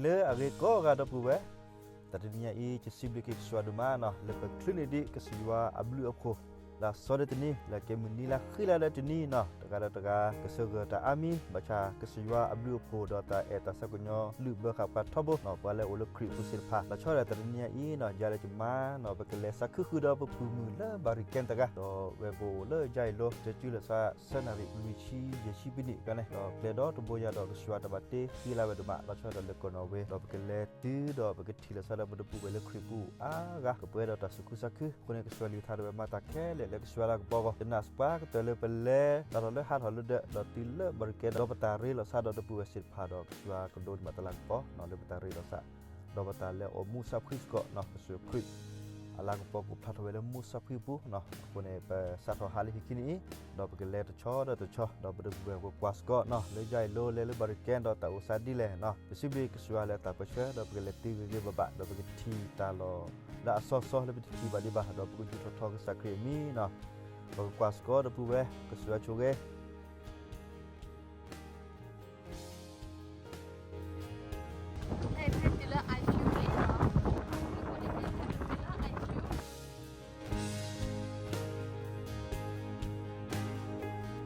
နံၤလၢအဂ့ၤကိးဂၤဒီပုၢ်ဝဲၢ်, တၢ်တနံၤညါအံၤ ယစံးဘျုးက့ၤကစၢ်ယွၤဒိၣ်မးနီၤ လၢပချုးန့ၢ်ဒံးကစၢ်ယွၤအဘျုးအဖှိၣ် လၢအစီဒၣ်တနံၤ လၢကဲမုၢ်နံၤလၢဃံလၤလၢတနံၤနီၤ တဂၤဒီးတဂၤ ကစၢ်ဂၢၢ်တၢ်အါမံၤ ဘၣ်ဆၣ်ကစၢ်ယွၤအဘျုးအဖှိၣ်ဒီးတၢ်အဲၣ်တၢ်ဆၢကညီၤလုၢ်ဘၢဃာ်ပှၤထီဘိနီၤ ပှၤလၢအိၣ်လၢခရံာ်အပူၤသ့ၣ်တဖၣ် လီၤဆီဒၣ်တၢ်တနံၤညါအံၤနီၤ ယၤလၢယမါနီၤ ပကလဲၤသးခုဃုာ်ဒီးပပုၢ်မုၣ်လၢဘၣ်ရံၣ်ကဲတဂၤ ဒီးဝဲပအိၣ်လၢယါအံၤလိ ကၠဲကၠုလၢသး ဆၢနၣ်ရံၣ်လွံၢ်ဆံယဲၢ်ဆံပနံးကန့ၣ် ဒီးကျဲဒီတဘိယၤဒီးကစၢ်ယွၤတၢ်ဘၣ်တ့ဃံလၤဝဲဒိၣ်မး လီၤဆီဒၣ်တၢ်လၢကီၢ်နီၣ်ဝ့ ဒီးပကလဲၤတုၤဒီးပကထံၣ်လိာ်သးဒီးပဒီပုၢ်ဝဲၢ်လၢခရံာ်ပူၤအါဂၤ ကပှဲၤဒီးတၢ်သူၣ်ခုသးခု အဃိန့ၣ် ကစၢ်ယွၤလုၢ်ထါဒၣ်ဝဲမၤတၢ်ခဲလၢာ်လၢကစၢ်ယွၤလၢကပီၤအဂီၢ် ယနာ်သပှၢ်ကတၢၢ်လၢပလဲၤ တၢ်ထီၣ်လၢဟးထီၣ်လၢဒၢး ဒီးတုၤလၢဘၣ်ရံၣ်ကဲ ဒီးပတၢ်ရ့လိာ်သးဒီးဒီပုၢ်ဝဲၢ်သ့ၣ်တဖၣ်ဒီး ကစၢ်ယွၤကဒိးန့ၢ်ဘၣ်တၢ်လၤကပီၤနီၤ လၢပတၢ်ရ့လိာ်သး ဒီးပတၢ်လဲၤအိၣ်မူသးဖှံသကိးနီၤ ကစၢ်ခရံာ် အလၤကပီၤကဖျါထီၣ်ဝဲလၢမူသးဖှံပူၤနီၤ အဃိန့ၣ် ပစးထီၣ်ဟးလၢဟံၣ်ခံနံၤအံၤ ဒီးပကလဲၤတဆီဒီးတဆီ ဒီးပဒီပုၢ်ဝဲၢ်ပကွၢ်သကိးနီၤ လၢယါအံၤလိလဲၤလၢဘၣ်ရံၣ်ကဲ ဒီးတၢ်အိၣ်သးဒ်လဲၣ်နီၤ ပစံးဘျုးကစၢ်ယွၤလၢတၢ်ပၢဆှၢ ဒီးပကလဲၤတုၤဂ့ၤဂ့ၤဘၣ်ဘၣ် ဒီးပကထံၣ်တၢ်လီၢ်လၢအစီစီလၢပတထံၣ်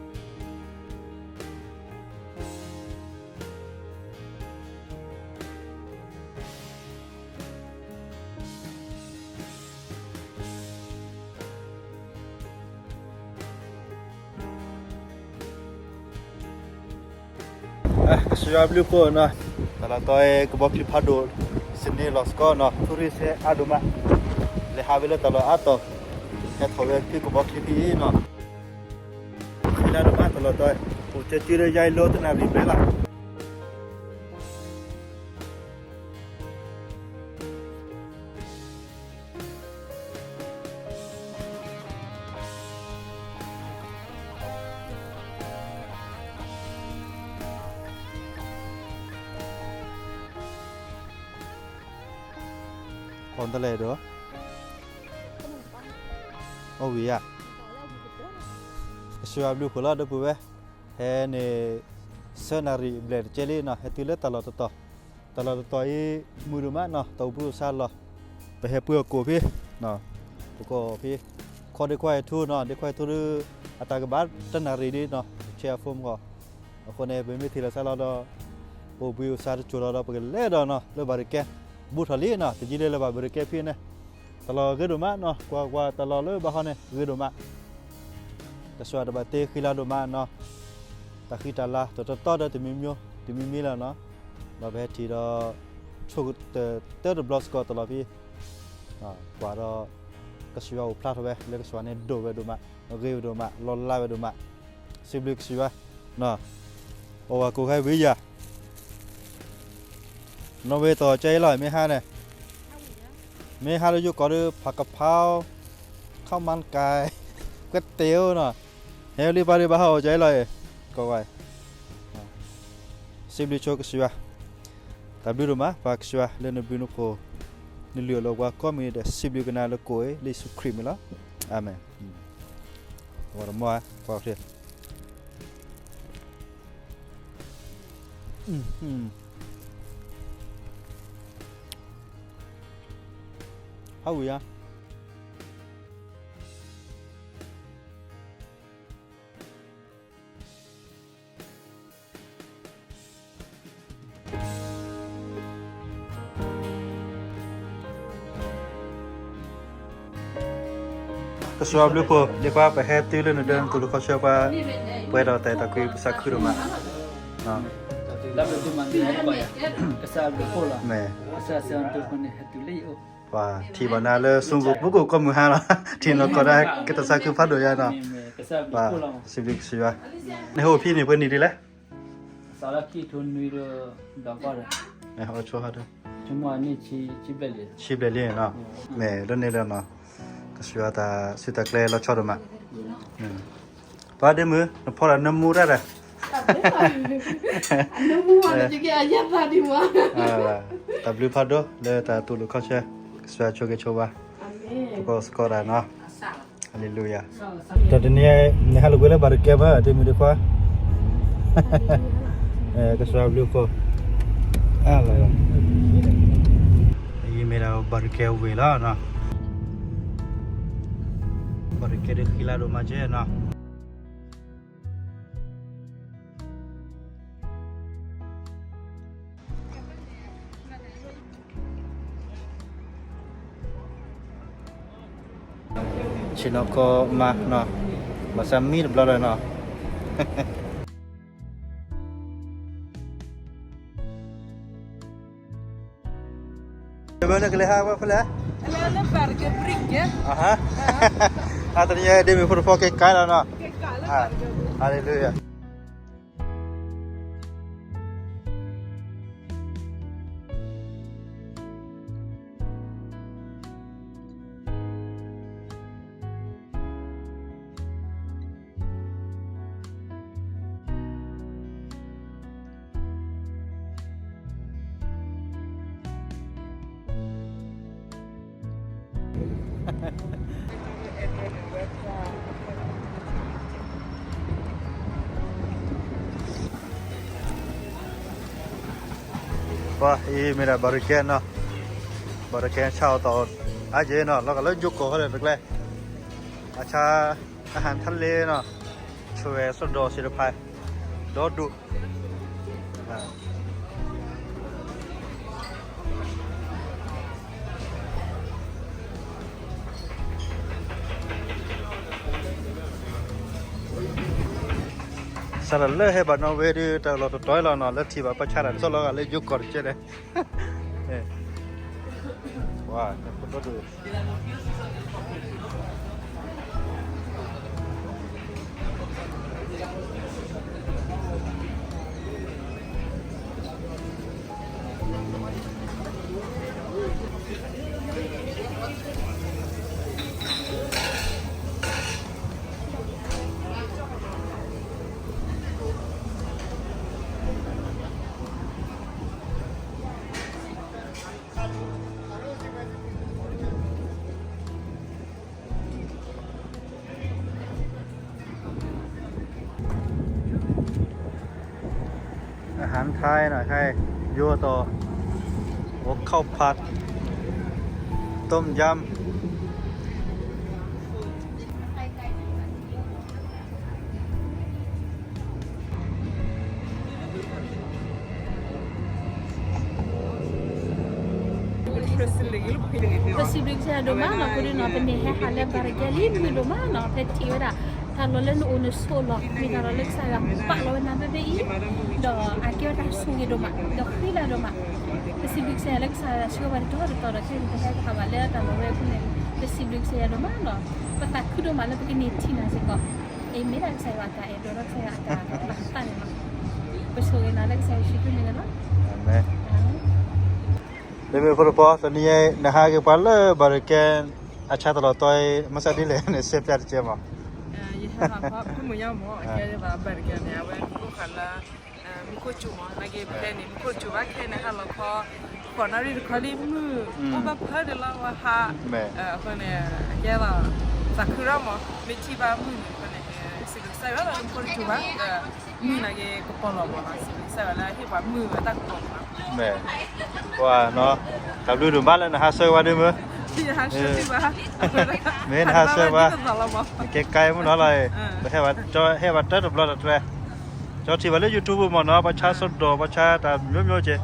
ဘၣ်ဒံးဘၣ် ဒီးပကယူၢ်ထီၣ်ထီကစၢ်ခရံာ်အမံၤနီၤ ပကကွၢ်သကိးဒီပုၢ်ဝဲၢ် ကစၢ်ယွၤဆိၣ်ဂ့ၤ ကစၢ်ယွၤဘျုးဖှိၣ်နီၤ, တၢ်လီၢ်တီအံၤ ကဘီချံဖးဒိၣ် စနေလီၤစကီနီၤ, tourist ဟဲအါဒိၣ်မး, လဲၤဟးဝဲလၢတၢ်လီၢ်အါတီၤ, ဟဲထီၣ်ဝဲဖဲကဘီချံဖဲအံၤနီၤ, ဖဲလၢဒိၣ်မးတၢ်လီၢ်တီ, အိၣ်ကၠဲကၠူလၢယါအံၤလိတနၣ်ရံၣ်ဘျဲၣ်လီၤ. ခီတလဲၣ်ဒီး, အိၣ်ဝံၤဧါ, ကစၢ်ယွၤဘျုးဖှိၣ်လီၤ ဒီပုၢ်ဝဲၢ်, ဟဲန့ၣ် သၢနၣ်ရံၣ်ဘျဲၣ်တကဲလံနီၤ, ဟဲတုၤလၢတၢ်လီၢ်တတီၤ, တၢ်လီၢ်တတီၤအံၤ မုာ်ဒိၣ်မးနီၤ, တၢ်အိၣ်ဘှံးအိၣ်သါလီၤ, ပဟဲပှ့ၤအီၣ်ကိၣ်ဖဲ ပကိးဖဲ ခီဒ့ခွါအထူနီၤ, ဒ့ခွါအထူဒုး အတၢ်ကဘၣ်တနၣ်ရံၣ်ဒ်နီၤ, ဆဲးအ phone ဃီ, အဃိန့ၣ် ပမ့ၢ်ထံၣ်လိာ်သးလီၤဒီး ပအိၣ်ဘှံးအိၣ်သါတစိၢ်လီၤဒီး ပကလဲၤဒီးနီၤ လၢဘၣ်ရံၣ်ကဲ, ဘူးထီၣ်လံနီၤ, တယံာ်လၢလၢဘၣ်ဘၣ်ရံၣ်ကဲဖဲန့ၣ်, တၢ်လီၢ်ဂ့ၤဒိၣ်မးနီၤ, ကွၢ်ကွၢ်တၢ်လီၢ်လၢဘၣ်ဃီန့ၣ် ဂ့ၤဒိၣ်မး, ကစၢ်ယွၤတဘၣ်တ့ဃံလၤဒိၣ်မးနီၤ, တၢ်ဃံတၢ်လၤ တတီၤတီၤဒီးတမံၤမံၤ တမံၤမံၤလီၤနီၤ, ဒီးပဟဲထံၣ်ဒီး ဆိကတၢၢ်တဘျီစ့ၢ်ကီးတၢ်လီၢ်ဖဲ ကွၢ်ဒီး ကစၢ်ယွၤအိၣ်ဖျါထီၣ်ဝဲ လၢကစၢ်ယွၤန့ၣ်ဒိၣ်ဝဲဒိၣ်မး, ဂ့ၤဝဲဒိၣ်မး, လီၤလးဝဲဒိၣ်မး, စံးဘျုးကစၢ်ယွၤ, အဝဲကိးခါဝံၤယၤ, နီၢ်ဝဲတီၢ်ကဲအံၤလီၤ မ့ၢ်ဟါန့ၣ်, မ့ၢ်ဟါလၢယိၤကီၢ်ဒီး ဖးကဖါ, ခီၣ်မၢ်ကဲ, ကွဲးတဲအိၣ်နီၤ, ဟဲလံပၢ်ဒီးဘၣ်ဟးအိၣ်ကဲအံၤလီၤ, ကီးဝဲ စံးဘျုးဆိကစၢ်ယွၤ, တၢ်ဘျုးဒိၣ်မး ပၢ်ကစၢ်ယွၤ လၢနဘျုးနဖှိၣ် နလုၢ်အလီၢ်ပှၤကိးမုၢ်နံၤဒီး စံးဘျုးကနၤလၢကိၣ်အံၤ လၢယ့ၣ်ၡူးခရံာ်မံၤလီၤ. အၤမ့ၣ်. ဝဲတမီၢ်, ပှၤဖျ့, ဟးဝံၤဧါ. ကစၢ်ယွၤဘျုးဖှိၣ် ဒ့ခွါ ပဟဲတုၤလၢနဒၢးနတူၢ်လိာ်ခီဆၢပှၤ, ပှဲၤဒီးတၢ်အဲၣ်တၢ်ကွံ ပသးခုဒိၣ်မး, မ့ၢ် ပှၤထံၣ်ဘၣ်နၤလၢ စုပူၤကိးမုၢ်ဟါလီၤ, ထံၣ်နၤကီးဒၣ် ကတၢ်သးခုဖးဒိၣ်ယါနီၤ, ပှၤစံးဘျုးကစၢ်ယွၤ, နဟဲအိၣ်ဖဲန့ၣ် ပှဲၤနံၣ်ဒ်လဲၣ်. အိၣ်ဆိဟီဒီး, ဆံဘျဲၣ်လံနီၤ, မ့ၢ်လၢန့ၣ်လၢနီၤ, ကစၢ်ယွၤတၢ်စုတၢ်ကျဲၤလီၤဆီဒိၣ်မး, ပှၤဒ့မုၣ် နဖီတၢ်နၢမူတၢ်ဒီး တၢ်ဘျုးဖးဒိၣ်လၢတၢ်တူၢ်လိာ်ခီဆၢ, ကစၢ်ယွၤဆိၣ်ဂ့ၤဆိၣ်ဝါ, ပကီၢ်စကီးတၢ်နီၤ, ဟါလ့လူယၤ, တနံၤအံၤ နဟဲလိာ်ကွဲလၢဘၣ်တကဲဘၣ် ဒ့မုၣ်ဒ့ခွါ, ကစၢ်ယွၤဘျုးဖှိၣ်, အလီၤ, အံၤမ့ၢ်ဒၣ်ဘၣ်ရကဲဝ့ၢ်လီၤနီၤ, ဘၣ်ရကဲဒုးဃံလၤဒိၣ်မးကဲနီၤ. ဆ့ၣ်နီၤကီၢ်မးနီၤ, ဘၣ်ဆၣ်မံတဘျီလီၤနီၤ. တဘျီန့ၣ်ကလဲၤဟးဝဲဖဲလဲၣ်, အဟါ, အတနံၤဒ်မ့ၢ်ဖိတဖီက့ၤကါလီၤနီၤ, hallelujah. ပှၤအံၤမ့ၢ်ဒၣ်ဘၣ်ရကဲနီၤ, ဘၣ်ရကဲဆၣ်အီၤတီၤ အါက့နီၤ, လီၤဂာ်လၢယိၤကီၢ်ဃီဒီးတကျဲ, အဆါ อาหารทะเลနီၤ, ဆွဲၤစိဒီးသ့ၣ်တဖၣ် ဒီဒူၣ် စးထီၣ်လၢဟဲဘၣ်နီၣ်ဝဲဒုး တၢ်လီၢ်တတီၤလီၤနီၤ, လၢထံၣ်ဘၣ်ပှၤဆါတၢ်တဆီလီၤဂာ်လၢယိၤကီၢ်တကဲဒဲး, ပှၤ อาหารไทยหน่อย ไทย ยั่วต่อ โอ้ ข้าวผัด ต้มยำ ပစံးဘျုးကစၢ်ယွၤဒိၣ်မးနီၤ, အဃိဒီးနီၤ ပန့ၣ်ဟဲဟးလၢဘၣ်ရကဲလံ မုာ်ဒိၣ်မးနီၤ, ဖဲထံၣ်ဝဲဒၣ် တၢ်လီၢ်လၢနအိၣ်နဆိးလီၤ မ့ၢ်တၢ်လီၢ်လၢကစၢ်ယွၤပာ်လီၤဝဲနၤဖဲဖဲအံၤ, ဒီးအကဲဝဲတၢ်ဆိၣ်ဂ့ၤဒိၣ်မး ဒီးဃံလၤဒိၣ်မး, ပစံးဘျုးကစၢ်ယွၤလၢကစၢ်ယွၤဆှၢဝဲတတီၤတတီၤဒီး ခဲအံၤပဟဲကဟးဘၣ်လၢတၢ်လီၢ်ဝဲအဃိန့ၣ် ပစံးဘျုးကစၢ်ယွၤဒိၣ်မးနီၤ, ပသးခုဒိၣ်မးလၢပကန့ၢ်ထံၣ်နၤစ့ၢ်ကီး, အမ့ၢ်ဒၣ်ကစၢ်ယွၤအတၢ်အဲၣ်ဒိးဒီးကစၢ်ယွၤအတၢ်ဘၣ်သးန့ၣ်လီၤ, ပဆိၣ်ဂ့ၤနၤလၢကစၢ်ယ့ၣ်ၡူးခရံာ်မံၤန့ၣ်လီၤ, အၤမ့ၣ်. လၢမ့ၢ်ဖိတဖီ တနံၤအံၤ နဟးက့ၤပှၤလၢဘၣ်ရကဲ အဆါတၢ်လီၢ်တီၤအံၤ မၤစၢ်ဒ်လဲၣ်န့ၣ် စဲးပျၢ်တကဲမး, ယဟဲဘၣ်ဖဲမုၢ်ညါမး အကဲဘၣ်ဘၣ်ရကဲန့ၣ် အဝဲမူခိၣ်ခးလၢ မူခိၣ်စူၤမး နာ်က့ဖဲန့ၣ် မူခိၣ်စူၤဘၣ် ခဲအံၤန့ၣ် ဟါလီၤခီ ဃိးနၣ်ရံၣ်တခီလံ မုၢ်အိၣ်ဘၣ်ဖၢဒၣ်လီၤ ဝဲဟး, အဃိန့ၣ် အကဲလီၤ သးခုရၣ်မး မ့ၢ်ထံၣ်ဘၣ်မုၢ်န့ၣ်အဃိန့ၣ် စံးဘျုးကစၢ်ယွၤလၢမူခိၣ်စူၤဘၣ် မုၢ်နာ်က့ကပီၤလီၤမး စံးဘျုးကစၢ်ယွၤလၢဟ့ၣ်ပှၤမုၢ်ဝဲတၢ်ကပီၤမး, ပှၤနီၤ တၢ်ဘျုးဒိၣ်မးလၢနဟးဆှၢဝဲဒ်မ့ၢ် မ့ၢ်နဟးဆှၢဝဲ ကဲကါမုၢ်နီၤလီၤ, ပဟဲဘၣ်တၢတဘျီတကျဲ, ကၠီထံၣ်ဘၣ်လၢ YouTube မ့ၢ်နီၤ ပှၤဆါစိဒီး ပှၤဆါတၢ်မျိုးမျိုးကဲ,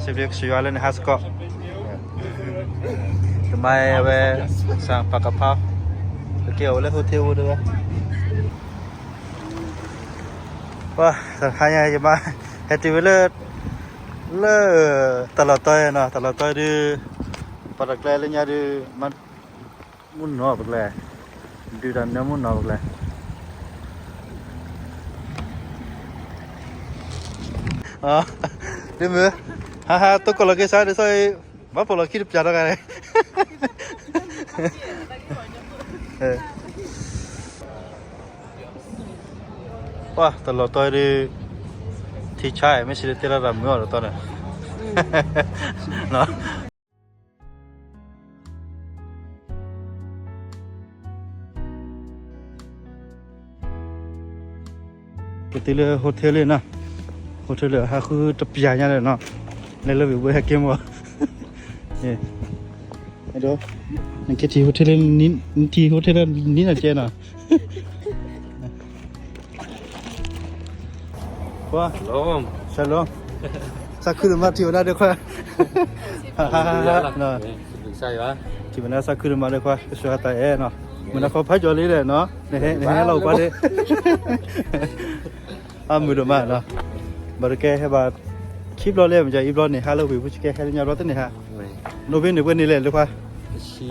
စံးဘျုးကစၢ်ယွၤလၢနဟးစ့ၢ်ကီး, တမၤဝဲ ဆၣ်ပာ်ကဖၣ်, ပကဲအီၤဝဲလၢ hotel အိၣ်တဝဲ ပှၤ တဟါညါယမါ ဟဲတုၤဝဲလၢ လၢ တၢ်လီၢ်တီၤနီၤ တၢ်လီၢ်တီၤဒုး ပှၤတကျဲလၢညါဒုး မၤ မုၢ်နီၤပကျဲ ဒုးတၢ်နၢမုၢ်နီၤပကျဲ ဒ်မုၢ် ဟါဟါ တိၢ်ကီၢ်လီၤက့ၤစါဒ်သိး ဘၣ်ပိာ်လီၤခံတပျၢ်ထီၣ်ဂၤန့ၣ် ပှၤတၢ်လီၢ်တီၤဒုး ထံဆါ မ့ၢ်စံးတဲလီၤတၢ်မုာ်အီၤတတီၤန့ၣ် ကတုၤလၢ hotel လံနီၤ ဟိထ့လၢဟးဃုတပျၢ်ညါလၢနီၤ, လဲၤလၢဝံၤဘိဟဲက့ၤမီၢ်, အဲၣ်ဒိး, နက့ၤထံၣ်ဟိထ့လၢ, နထံၣ်ဟိထ့လၢနံၤနီၤကဲနီၤ, ကွၢ်, shalom, သးခုတမးထံၣ်ဝဲဒၣ်ဒုးခွါ, ထံၣ်ဝဲဒၣ်သးခုတမးဒုးခွါ, ကစၢ်ယွၤတၢ်အဲၣ်နီၤ, မုၢ်နၤခီဖးကၠီၤလံဒီးနီၤ, နဟဲလီၤပှၤဒ့ အမုာ်ဒိၣ်မးနီၤ, ဘၣ်တကဲဟဲဘၣ်, ခံဘျီလၢမ့ၢ်အံၤဘျီန့ၣ် ဟးလၢဝ့ၢ်ဖူဆကဲဟဲလၢညါဘျီတန့ၢ်ဟး, နိဘ့ၣ်န့ၣ်ပှဲၤန့ၣ်လဲၣ်လၢခွါ, တဆံ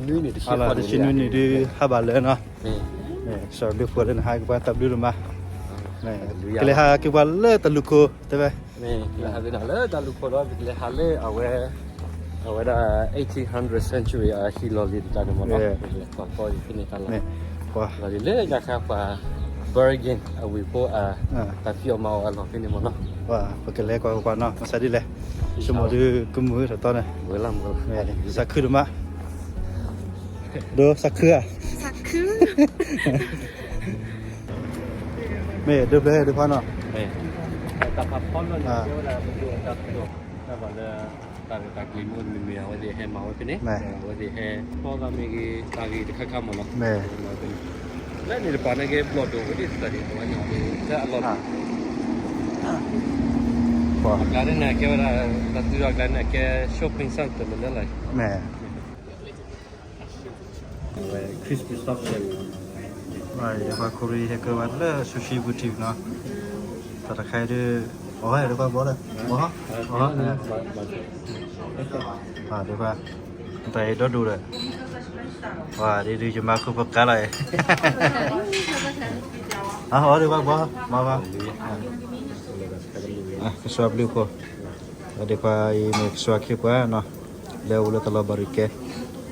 နွံနံၣ်ဒုးဟးဘၣ်လၢနီၤ, ကစၢ်ဘျုးဖှိၣ်လၢနဟးက့ၤပှၤတၢ်ဘျုးဒိၣ်မး, ကလဲၤဟးက့ၤပှၤလၢတၢ်လူၢ်ခိၣ်တဲဝဲ လၢတၢ်လူၢ်ခိၣ်ဒီး ပကလဲၤဟးလၢအဝဲ, အဝဲဒၣ် eighteen hundred century အဟံၣ်လီၢ်လံၤတကျါန့ၣ်မ့ၢ်နီၤ, ပကလဲၤကွၢ်ကီယဖဲန့ၣ်တၢ်လီၢ်, လီၤလံၤလၢညါခါပှၤ Bergen အဝ့ၢ်ဖိအ, တၢ်ဖံးအီၣ်မၤအီၣ်အလီၢ်ဖဲန့ၣ်မ့ၢ်နီၤ, ပကလဲၤကွၢ်ကွၢ်နီၤ, မၤစၢ်ဒ်လဲၣ်, ဆိကမိၣ်ဒုးကမုာ်ထီၣ်တီန့ၣ်, သးခုတမး, ဒိးသးခုဧါ, မ့ၢ်ဒိးဖျဲၣ်ဒိးဖးနီၤ, တၢ်ဖးဖီလီၢ်န့ၣ် ကဲဝဲဒၣ်ပဒိၣ်တၢ်ဖျိး, တၢ်ဘၣ်လၢ, တၢ်ဂ့ၢ်တၢ်ကျိၤမ့ၢ်အိၣ်န့ၣ်မ့ၢ်အဝဲသ့ၣ်ဟဲမၤဝဲဖဲန့ၣ်, အဝဲသ့ၣ်ဟဲဖျီသးမ့ၢ်ဂ့ၤ, တၢ်ဂ့ၢ်တခါခါမ့ၢ်နီၤ, လၢန့ၣ်တပၤန့ၣ်က့ ဘျီၣ်ဒိၣ်ဝဲဒ်တၢ်ဒ်အဝဲန့ၣ်လၢအလီၢ်, အကျါန့ၣ်ကဲဝဲဒၣ်, တၢ်သူအကျါန့ၣ်ကဲ shopping center လၢလၢ် Christmas shop ယပှၤခိၣ်ရံၣ်ဟဲကၢဘၣ်လၢ sushi boutique နီၤ, တၢ်တခါအံၤဒုး, အီၣ်ဟဲဒုးပှၤဘီလၢ, ဒုးပှၤ, တၢ်အံၤဒီဒူၣ်ဒီး, ဝါဒ်ဒုးယမၤဃုာ်ဖိကါလီၤအံၤ, အီၣ်ဒုးပှၤဘီ, မၤဘီ, ကစၢ်ဘျုးဖှိၣ်, ဒ်ပှၤအံၤမ့ၢ်ကစၢ်ခ့ပှၤနီၤ, လၢအအိၣ်လၢတၢ်လီၢ်ဘၣ်ရူၤကဲ,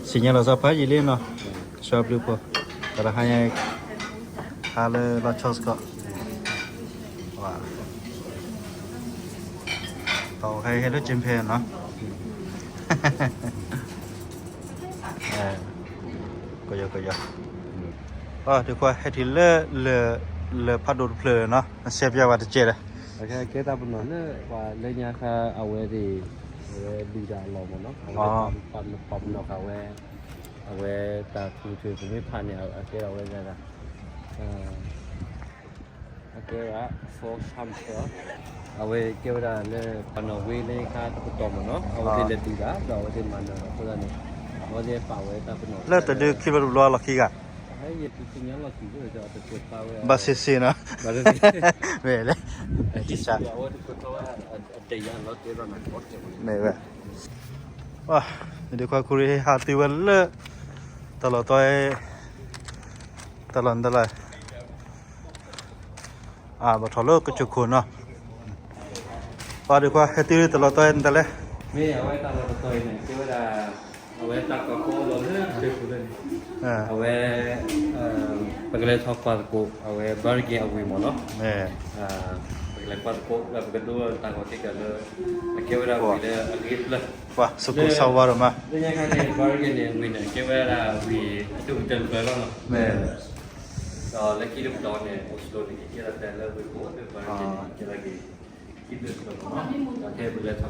စံၣ်ညီၣ်လီၤသးဖးယံာ်လံနီၤ, ကစၢ်ဘျုးဖှိၣ်, တၢ်တဟါညါ, ဟါလၢလီၤဆီစ့ၢ်ကီး, ပှၤ, ပှၤဟဲဟဲလၢကၠ့ဖဲနီၤ, ကယီကယီ, ဒ်ခွါဟဲထံၣ်လၢ, လၢဖးဒိၣ်တဖျၢၣ်နီၤ, နစဲးပျါဝဲတကဲဒီး, ကဲတၢ်ပနီၣ်လၢပှၤလၢညါခါအဝဲသ့ၣ်, အဝဲဒုၣ်တၢ်အလီၢ်မ့ၢ်နီၤ, အဝဲပှၤပနီၣ်ဃာ်ဝဲ, အဝဲတၢ်ထူၣ်ဖျဲးပမ့ၢ်ဖးန့ၣ် အကဲဒၣ်ဝဲဒၣ် အကဲဝဲဒၣ် four times အဝဲကဲဝဲဒၣ်လၢ ပှၤနီၣ်ဝ့လၢညါခါတပတီၢ်မ့ၢ်နီၤ, အဝဲသ့ၣ်လဲၤဒုၣ်တၢ် ဒီးအဝဲသ့ၣ်မၤနၢၤဒီးအဃိသတးန့ၣ်, အဝဲသ့ၣ်ပာ်ဝဲတၢ်ပနီၣ်လၢတဒုခံဘျီတဘျီလီၢ်ခံဂၤ, ဘၣ်ဆ့ဆ့နီၤ, မ့ၢ်လဲၣ်, အဝဲ, မ့ၢ်ဝဲ, ဒ်ခွါခိၣ်ရံၣ်ဟးတုၤဝဲလၢ, တၢ်လီၢ်တီ, တၢ်လီၢ်နတၢ်လီၢ်, ဘၣ်ထီၣ်လၢကစၢၢ်ခိၣ်နီၤ, ပှၤဒ်ခွါဟဲတုၤတၢ်လီၢ်တီနတၢ်လဲၣ်, မ့ၢ်အဝဲတၢ်လီၢ်တတီၤအံၤန့ၣ် ကဲဝဲဒၣ်, အဝဲတၢ်ကွၢ်ကီလီၤလၢကစၢၢ်ခိၣ်လၢန့ၣ်, အဝဲ, ပကလဲၤထီၣ်ကွၢ်သကိး အဝဲ Bergen အဝ့ၢ်မ့ၢ်နီၤ, ပကလဲၤကွၢ်သကိး ဒီးပကဒိတၢ်ဂီၤတံၢ်ကၢလၢ, အကဲဝဲဒၣ်ဝ့ၢ်လၢအဂ့ၤတဖျၢၣ်, ပှၤစကိးစါဝါဒိၣ်မး, လၢညါခါန့ၣ် Bergen န့ၣ် ဝ့ၢ်န့ၣ် ကဲဝဲဒၣ်ဝ့ၢ်အဒိၣ်ကတၢၢ်တဖျၢၣ်လီၤနီၤ, ဒီးလၢခံတပတီၢ်န့ၣ် Oslo န့ၣ် ကကဲဒၣ်တဲလၢဝ့ၢ်ကိး ဒီး Bergen န့ၣ် ကဲဒၣ်ဂ့ၤ,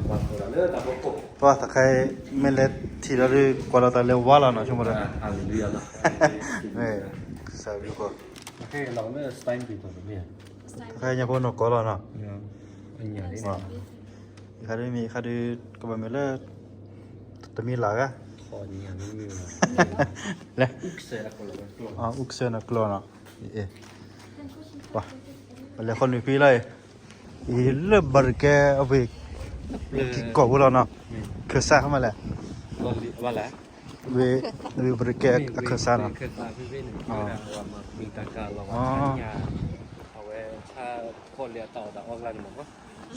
ပှၤသခါအံၤ မ့ၢ်လဲၤထံၣ်ဒီးဒုး ကွၢ်လီၤတၢ်လဲၤဝါလီၤနီၤ ဆိကမိၣ်ဒီး, မ့ၢ်, ကစၢ်ဘျုးဖှိၣ်, တခါအံၤညါဖိနီၢ်ကီၢ်လီၤနီၤ, ယခါဒုးမ့ၢ်ယခါဒုး ကဘၣ်မ့ၢ်လၢ တမံၤလၢ်ဂၤ, လဲၣ်, အူကစၢၢ်နီၢ်ကျီၢ်နီၤ, ပှၤ, ပလဲၤဃီနုာ်ဖံလီၤအံၤ, အံၤလၢဘၣ်ရကဲအဝ့ၢ်, ကံၢ်ကီၢ်ဖိလီၤနီၤ, ခၢၣ်စးမးလဲၣ်, ဝ့ၢ်ဘၣ်ရကဲအခၢၣ်စးနီၤ,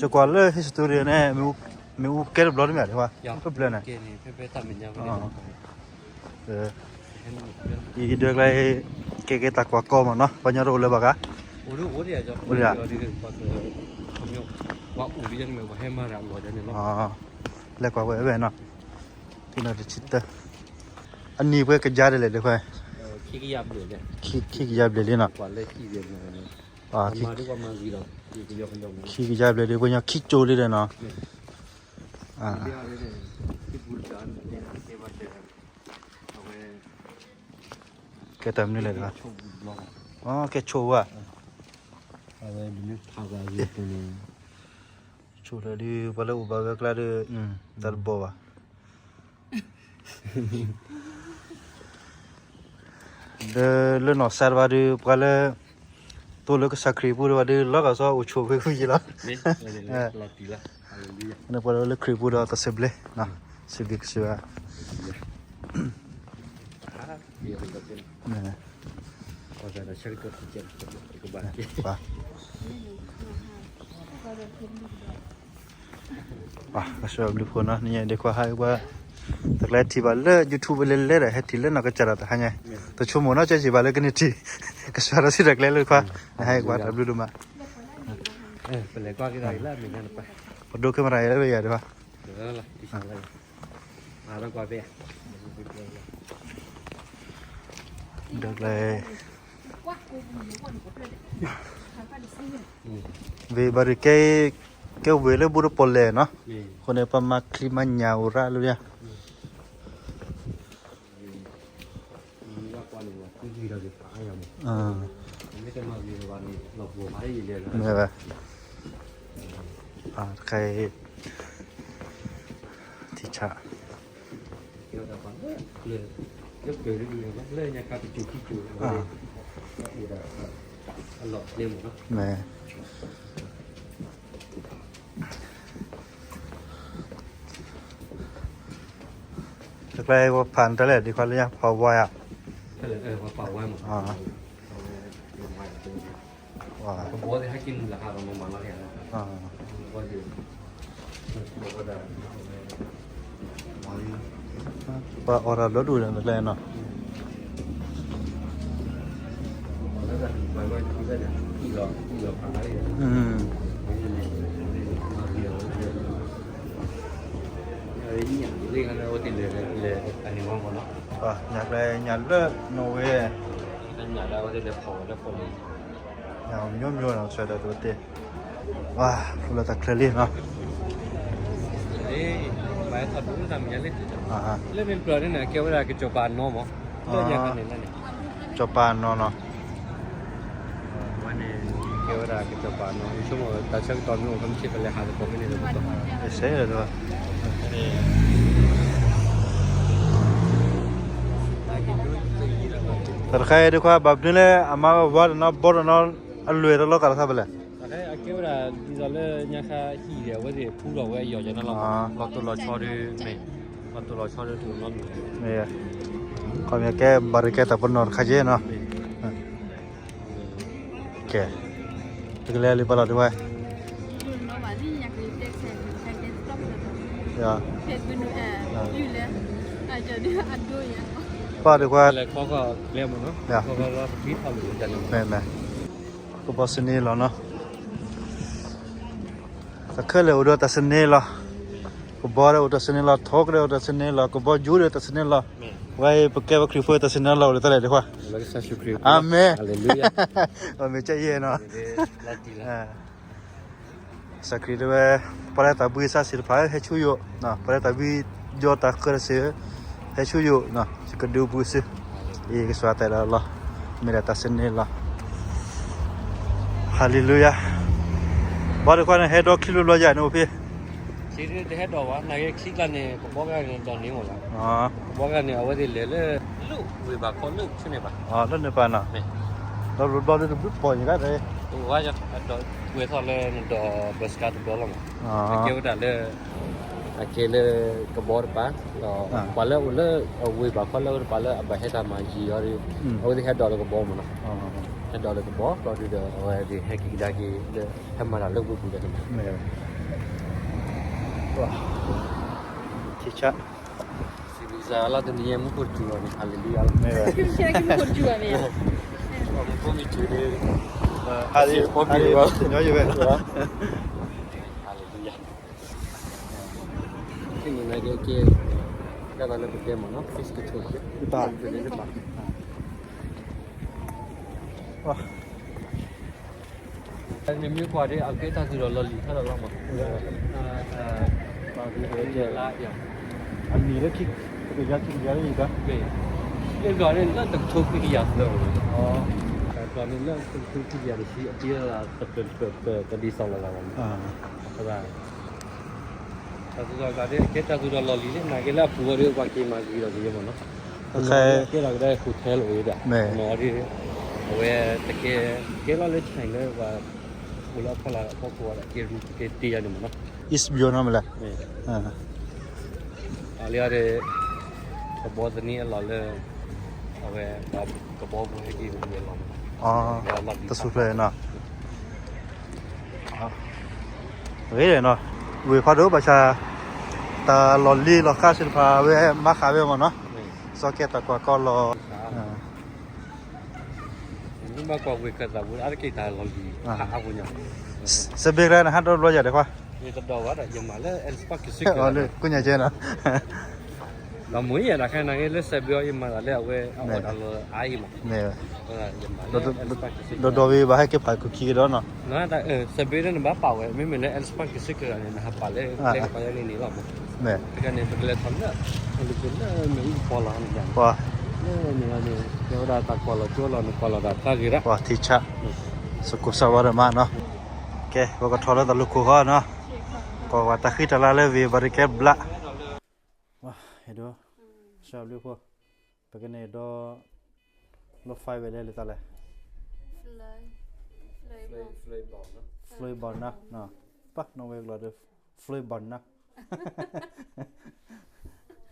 ယကွၢ်လၢ history န့ၣ် မ့ၣ်အူကဲတဘျီတမ့ၢ်ဧါ, ဖဲဖျၢၣ်န့ၣ် အံၤဒၢကျါ, ကဲကဲတၢ်ကွၢ်ကီမ့ၢ်နီၤ, ပှၤညီတအိၣ်လၢၤဘၣ်ဂၤ, အိၣ်ဒံး, လဲၤကွၢ်ဝဲဝဲနီၤ, ဖဲနီၤတဆံတၢ, အနံၣ်ပှဲၤကယၤဒ်လဲၣ်ဒၢခွါ, ခံကယၤဘျဲၣ်လံနီၤ, လၢ ခံကယၤဘျဲၣ်ဒုး ပှၤညီခံကၠိလံဒီးနီၤ, ကဲတၢ်မနုၤလဲၣ်, ကဲဆိၣ်ဝဲ, ဆိၣ်လၢဒုး ပှၤလၢအိၣ်ဘၣ်ဝဲကျါဒီး တၢ်တဘီၣ်ဘၣ် ဒီးလၢနီၢ်စါတဘၣ်ဒီး ပှၤလၢ သိလၢကစၢ်ခရံာ်ပူၤတဘၣ်ဒီး လီၤဂာ်စီအိၣ်ဆိၣ်ဖဲဖုယံၤလီၤ, ပှၤလၢခရံာ်ပူၤဒီးတၢ်စံးဘျုး, စံးဘျုးကစၢ်ယွၤ, ကစၢ်ယွၤဘျုးဖှိၣ်နီၤ, နညါဒ့ခွါဟးဝဲ, တကျဲထံၣ်ဘၣ်လၢ YouTube လဲၤလဲၤဒီး ဟဲထံၣ်လၢနီၢ်ကစၢ်ဒီးတဟါညါ, တဆိကမိၣ်နီၢ်ကစၢ်ဘၣ်လၢကန့ၢ်ထံၣ်, ကစၢ်ဒီးစံးတကျဲလၢခွါ, နဟဲကွၢ်တၢ်ဘျုးဒိၣ်မး, ပလဲၤကွၢ်က့ၤတၢ်လၢအမဲာ်ညါတပၤ, ပဒိ camera ယၤလၢယၤဒ့ခွါ ဒီးကျဲ ဝ့ၢ်ဘၣ်ရံၣ်ကဲ ကဲဝ့ၢ်လၢဘူၣ်တပီၣ်လဲၣ်နီၤ, အဃိန့ၣ် ပှၤမၤချံမၤညၣ်အိၣ်ရၣ်လၢယၤ, မ့ၢ်ဝဲ, တခါအံၤ ထံဆး မ့ၢ် တကျဲဝဲဖးတၢ်လဲၣ် ဒ်ခွါလၢညါ ဖးဝါယၤ, ပှၤအီၣ်တၢ်ဘျီဒိၣ်ဒီး တကျဲနီၤ, ညါကျဲညါလၢနီၣ်ဝ့, ညါမျိုးမျိုးနီၤ ဆၢဒီးတဝဲတ့ၢ်, ဝါ ဖူလၢတၢ်ချၢလံနီၤ, လၢမ့ၢ်ပျၢၤန့ၣ် ကဲဝဲဒၣ်ကစီၤပၤအနီၢ်မး, ကစီၤပၤအနီၢ်နီၤ, ဝဲန့ၣ် ကဲဝဲဒၣ်ကစီၤပၤအနီၢ် ယဆိကမိၣ်တၢ်ဆၢကတီၢ်မ့ၢ်အိၣ်ဖဲမုၢ်ဆ့ၣ် ပလဲၤဟးသကိးဖဲန့ၣ်လၢပတီၢ်, တၢ်တခါအံၤဒ်ခွါ ဘၣ်မနုၤလၢအမါဝါတနီၤ ဘီတနီၤ အလွဲၢ်တလီၤကၢ်လီၤသးဖဲလဲၣ်, အကဲဝဲဒၣ်ဒ်သိးလၢညါခါဟံၣ်ဒီး အဝဲသ့ၣ်ဖူထီၣ်ဝဲအယီၢ်ယဲနီၤလီၤ, လီၤတိၢ်လီၤဆီဒီး မ့ၢ် လီၤတိၢ်လီၤဆီဒီးတအိၣ်နီတမံၤ, ခီပညီကဲဘၣ်ရံၣ်ကဲတၢ်ပနီၣ်တခါက့နီၤ, ကဲ ပကလဲၤလံပှၤလီၤဒ်ဝဲ, ပှၤဒ်ခွါ, မ့ၢ်မ့ၢ်, ကဘီစနေလီၤနီၤ, တၢ်ခဲလၢာ်အိၣ်ဒီးတၢ်စနေလီၤ, ကဘီဒီးအိၣ်တၢ်စနေလီၤ, ထိးကဒီးအိၣ်တၢ်စနေလီၤ, ကဘီယူၤဒီးတၢ်စနေလီၤ, ဝဲအံၤပကဲပှၤခရံာ်ဖိတၢ်စနေလီၤအိၣ်ဒီးတၢ်လဲၣ်ဒ်ခွါ, အၤမ့ၣ်, အၤမ့ၣ်ကဲယဲနီၤ ကစၢ်ခရံာ်တဲဝဲ, ပှၤလၢတၢ်ဘှံးစၢ်စံးတဖၣ်ဧၢ, ဟဲဆူယအိၣ်, ပှၤလၢတၢ်ဘှံးယိာ်တၢ်ဃၢတၢ်စ့ၢ်ဧၢ, ဟဲဆူယအိၣ်, ယကဒုးဘှံးသု, အံၤကစၢ်တဲလီၤလီၤ, မ့ၢ်ဒၣ်တၢ်စနေလီၤ, ဟၤလ့လူယၤ, ဘီဒ်ခွါန့ၣ် ဟဲဒီးချံဘျီဘျီယၤန့ၣ်အိၣ်ဖဲ ချံတဟဲဒီးဘၣ်, နာ်က့ချံကျါန့ၣ် ကဘီကျါန့ၣ်ဒီးန့ၢ်မးလီၤ, ကဘီကျါန့ၣ် အဝဲသ့ၣ်လဲၤလၢ လၢဝ့ၢ်ဘၣ်ခီလၢဆူန့ၣ်ဘၣ်, လၢန့ၣ်ပၢ်နီၤ, ဒီးဘျီဘျီလၢတဘျုးပိာ်န့ၣ်ဂၤဒဲး, ဝဲဒီးကွဲးထီၣ်လၢနဒီးဘၢစကါတဘျီလီၤမး, အကဲဝဲဒၣ်လၢ အကဲလၢကဘီတပၤ, ဒီးပှၤလၢအိၣ်လၢအဝ့ၢ်ဘၣ်ခီလၢတပၤလၢအဘၣ်ဟဲတၢ်မၤယံၤအီၤဒီး, အဝဲသ့ၣ်ဟဲဒီးလၢကဘီမးနီၤ, ဟဲဒီးလၢကဘီ ဒီးဒုးဒီးအဝဲသ့ၣ်ဟဲက့ၤကဒါက့ၤလၢ ဟဲမၤတၢ်လၢဝ့ၢ်ပူၤဒီးန့ၣ်မး, ထံဆး စံးဘျုးကစၢ်ယွၤလီၤ တနံၤညါမူခိၣ်စူၤလီၤန့ၣ် ဟၤလ့လူယၤလီၤ, မူခိၣ်မ့ၢ်စူၤန့ၣ် ဟၤလ့လူယၤ, ဟၤလ့လူယၤ, ခဲန့ၣ်နာ်က့ကဲ ကဲသးလၢပတဲမးနီၤ ဖ့းကထိၣ် တပၤ တပၤ ဝါ နမ့ၢ်ကွၢ်ဒီး အကဲတၢ်သူၣ်ထီၣ်လီၢ်လံၤခါလီၤလီၤမး, ပှၤဂ့ၤလါယၤ, အမံၤလၢခံကယၤခံကယၤလံကါ, မ့ၢ်ဘျီန့ၣ်လၢတကထိခွံကယၤလၢ, ဘျီန့ၣ်လၢတကထိခွံကယၤတဆံ အတံၤလၢတပၢၤတပၢၤတဒ်သိးလီၤလီၤမး, အဃိ တၢ်သူၣ်ထီၣ်ကျါဒီး ကဲတၢ်သူၣ်ထီၣ်လီၢ်လံၤလၢ နာ်က့လၢအပူၤဝဲဒီး ပှၤက့ၤမၤဂ့ၤဒီးက့ၤမးနီၤ, ကဲထီၣ်ကဒါ hotel လီၤဝဲဒၣ်, မ့ၢ်အီၤဒ် အဝဲတကဲ ကဲလီၤလၢ China လၢ ပှၤအိၣ်လၢအဖီလာ်အဖီခိၣ်ဒီး ကဲရူၢ်ကဲတ့ယၤန့ၣ်မးနီၤ, East Beyond နီၤမ့ၢ်လဲၣ်, အလီၤဒီး ကဘီသန့အလီၢ်လၢ အဝဲ ကဘီပူၤဟဲက့ၤဝဲလီၤ, တဆူဖျဲၣ်နီၤ ဂ့ၤနီၤ, ဝ့ၢ်ဖးဒိၣ်ဘၣ်ဆၣ် တၢ်လီၢ်လံၤလီၤဃးသ့ၣ်တဖၣ် အဝဲမၤဃာ်ဝဲမးနီၤ, စီၤကဲတၢ်ကွၢ်ကီလီၤ, ဘၣ်ကွၢ်ဝ့ၢ်ခၢၣ်သးပူၤ အါတက့ၢ်တၢ်လီၢ်လံၤ အါပူၤညီ, စဲးဘ့ၣ်ကျါန့ၣ် ဟးဒီဘျီယၤဒဲးခွါ, တဒီးဘၣ်ဒီး ယမၤလၢ Elspeth ကစ့ၢ်ကီး ကိးညါကဲနီၤ ဒီးမ့ၢ်ယဲဒၣ်ခဲနၤဂ့ၤလၢစဲးဘ့ၣ်အီၤ ယမၤသးလၢအဝဲ အအီၣ်တၢ်လီၢ်အါအံၤမး, ဒီးဒီးဝံၤဘၣ်ဟဲက့ၤဖးခုခံကဒီးနီၤ, စဲးဘ့ၣ်လၢနဘၣ်ပာ်ဝဲ မ့မ့ၢ်လၢ Elspeth ကစ့ၢ်ကီးန့ၣ် နဟးပာ်လၢကျဲကပၤယဲန့ၣ်န့ၣ်လီၤမး, တခါန့ၣ် ပကလဲၤထီၣ်လၢ အလူၤကလၢမ့ၣ်အူကပီၤလီၤန့ၣ်, လၢန့ၣ်လီၤန့ၣ် ကဲဝဲဒၣ်တၢ်ကွၢ်လီၤကၠိလီၤ နကွၢ်လီၤတၢ်ဖျါဂ့ၤဒၣ်, ပှၤထံဆး စကိးစၢ်ဝါဒီးမးနီၤ, ကဲ ပကထီၣ်လၢတၢ်လူၢ်ခိၣ်ဃီနီၤ, ကွၢ်ဝဲတၢ်ဃံတၢ်လၤလၢဝ့ၢ်ဘၣ်တကဲဘျး, ဝါ ဟဲဒိ ဆှၢဘျုးဖိ, ပကန့ၣ်ဒီး လီၤ fly ဝဲလဲၣ်လၢတၢ်လဲၣ်, fly ဘီၣ်နၤ, ပၢ်နီၣ်ဝဲကလီၤဒီး fly ဘီၣ်နၤ,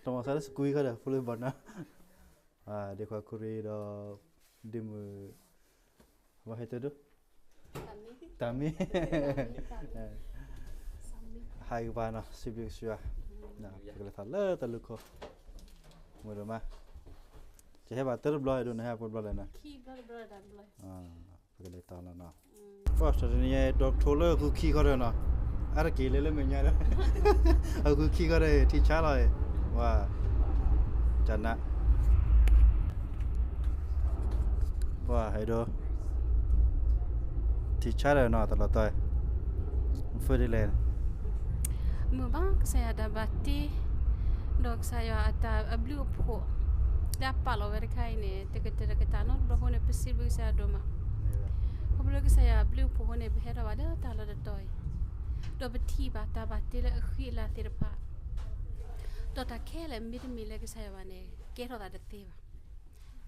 တမီၤစါလၢ စကွံခီဒီး fly ဘီၣ်နၤ, ဒ့ခွါခူရံဒီး ဒ့မုၣ် ဝဲဟဲတဒိ တၢ်မံ ဟဲကပၤနီၤ စံးဘျုးကစၢ်ယွၤ, ပကလဲၤထီၣ်လၢတၢ်လူၢ်ခိၣ်, မုၢ်ဒိၣ်မး, ယဟဲဘၣ်တၢ်တဘျီ အဲၣ်ဒိးနဟဲပှဲၤဘျီလဲၣ်နီၤ, ပကလဲၤထီၣ်လီၤနီၤ, တနံၤညါဒီးထိလၢအဃုခံခီဒီးနီၤ, အါတက့ၢ်လၢလၢမဲာ်ညါဒီး အဃုခံခီဒီး ထံဆါလီၤ, ဝါ, ကနး ပှၤဟဲဒိ ထံဆါဒီးနီၤ တလီၤတီၤ, မ့ၢ်ဒ်လဲၣ်, မုာ်ဘၣ်ကစၢ်ယွၤတၢ်ဘၣ်တ့, ဒီးကစၢ်ယွၤအတၢ်အဘျုးအဖှိၣ် လၢအပာ်လီၤဝဲတခါအံၤန့ၣ် တကတၢၢ်တကတၢၢ်နီတဘျီအဃိန့ၣ် ပစံးဘျုးကစၢ်ယွၤဒိၣ်မး, ခီဖျိလၢကစၢ်ယွၤအဘျုးအဖှိၣ်အဃိန့ၣ် ပဟဲထီၣ်ဘၣ်လၢတၢ်လီၢ်တတီၤအံၤ, ဒီးပထံၣ်ဘၣ်တၢ်ဘၣ်တ့လၢအဃံအလၤသ့ၣ်တဖၣ် ဒီးတၢ်ခဲလၢာ်မ့တမ့ၢ်လၢကစၢ်ယွၤဘၣ်န့ၣ် ကဲထီၣ်သးတသ့ဘၣ်.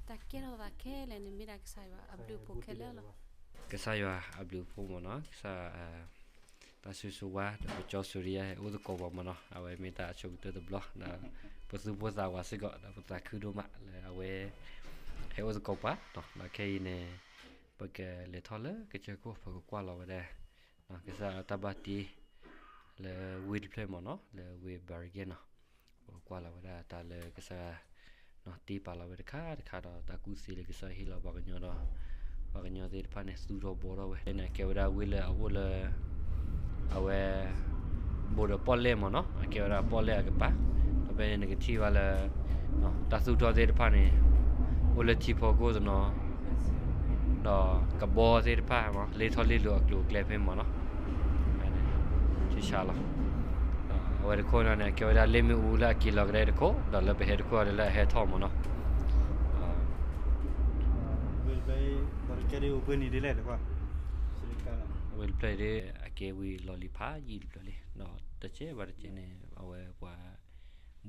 တၢ်ကဲထီၣ်သးခဲလၢာ်န့ၣ်မ့ၢ်ဒၣ်ကစၢ်ယွၤအဘျုးအဖှိၣ်ခဲလၢာ်လီၤ. ကစၢ်ယွၤအဘျုးအဖှိၣ်မ့ၢ်နီၤ, ကစၢ် တၢ်ဆိၣ်ဂ့ၤဆိၣ်ဝါ ဒီးပကၠီစူၤရံယါဟဲအိၣ်သကိးပှၤမ့ၢ်နီၤ, အဝဲမ့ၢ်တၢ်အဆိကတၢၢ်တဘျီ ဒီးပသူၣ်ပိၢ်သးဝးစ့ၢ်ကီး ဒီးပသးခုဒိၣ်မးလၢအဝဲ ဟဲအိၣ်သကိးပှၤ, ဒီးခဲအံၤန့ၣ် ပကလဲၤထီၣ်လၢကစၢၢ်ခိၣ် ပကကွၢ်လီၤဝဲဒၣ် ကစၢ်တၢ်ဘၣ်တ့ လၢဝ့ၢ်တဖျၢၣ်မ့ၢ်နီၤ လၢဝ့ၢ် Bergen နီၤ, ပကကွၢ်လီၤဝဲဒၣ်တၢ်လၢကစၢ် တ့ပာ်လီၤဝဲတခါတခါဒီး တၢ်ကူၣ်သ့လၢကစၢ်ဟ့ၣ်လီၤပှၤကညီဒီး ပှၤကညီသ့ၣ်တဖၣ်န့ၣ် သူၣ်ထီၣ်ဘှီထီၣ်ဝဲန့ၣ် ကဲဝဲဒၣ်ဝ့ၢ်လၢအအိၣ်လၢ အဝဲ ဘိၣ်ဒီးပီၣ်လဲၣ်မ့ၢ်နီၤ, အကဲဝဲဒၣ်ပီၣ်လဲၣ်အကပၤ, ဒီးဖဲန့ၣ်နကထံၣ်ဘၣ်လၢ တၢ်သူၣ်ထီၣ်သ့ၣ်တဖၣ်န့ၣ် အိၣ်လၢထံဖီခိၣ်တနီၤ ဒီးကဘီသ့ၣ်တဖၣ် လ့ထီၣ်လ့လိၤအကျိၤအကျဲဖဲမ့ၢ်နီၤ, ထံဆါလီၤ. အဝဲတခိၣ်န့ၣ်န့ၣ် ကဲဝဲဒၣ်လ့မ့ၣ်အူလၢအက့ၤလီၤကဒါတခိၣ် ဒီးလၢပဟဲတခိၣ်ဒီးလၢအဟဲထီၣ်မ့ၢ်နီၤ. ဝ့ၢ်တဖျၢၣ်ဒီး အကဲဝ့ၢ်လီၢ်လံၤဖးယံာ်တဖျၢၣ်လံ, ဒီးတကဲဘၣ်တကဲန့ၣ် အဝဲပှၤ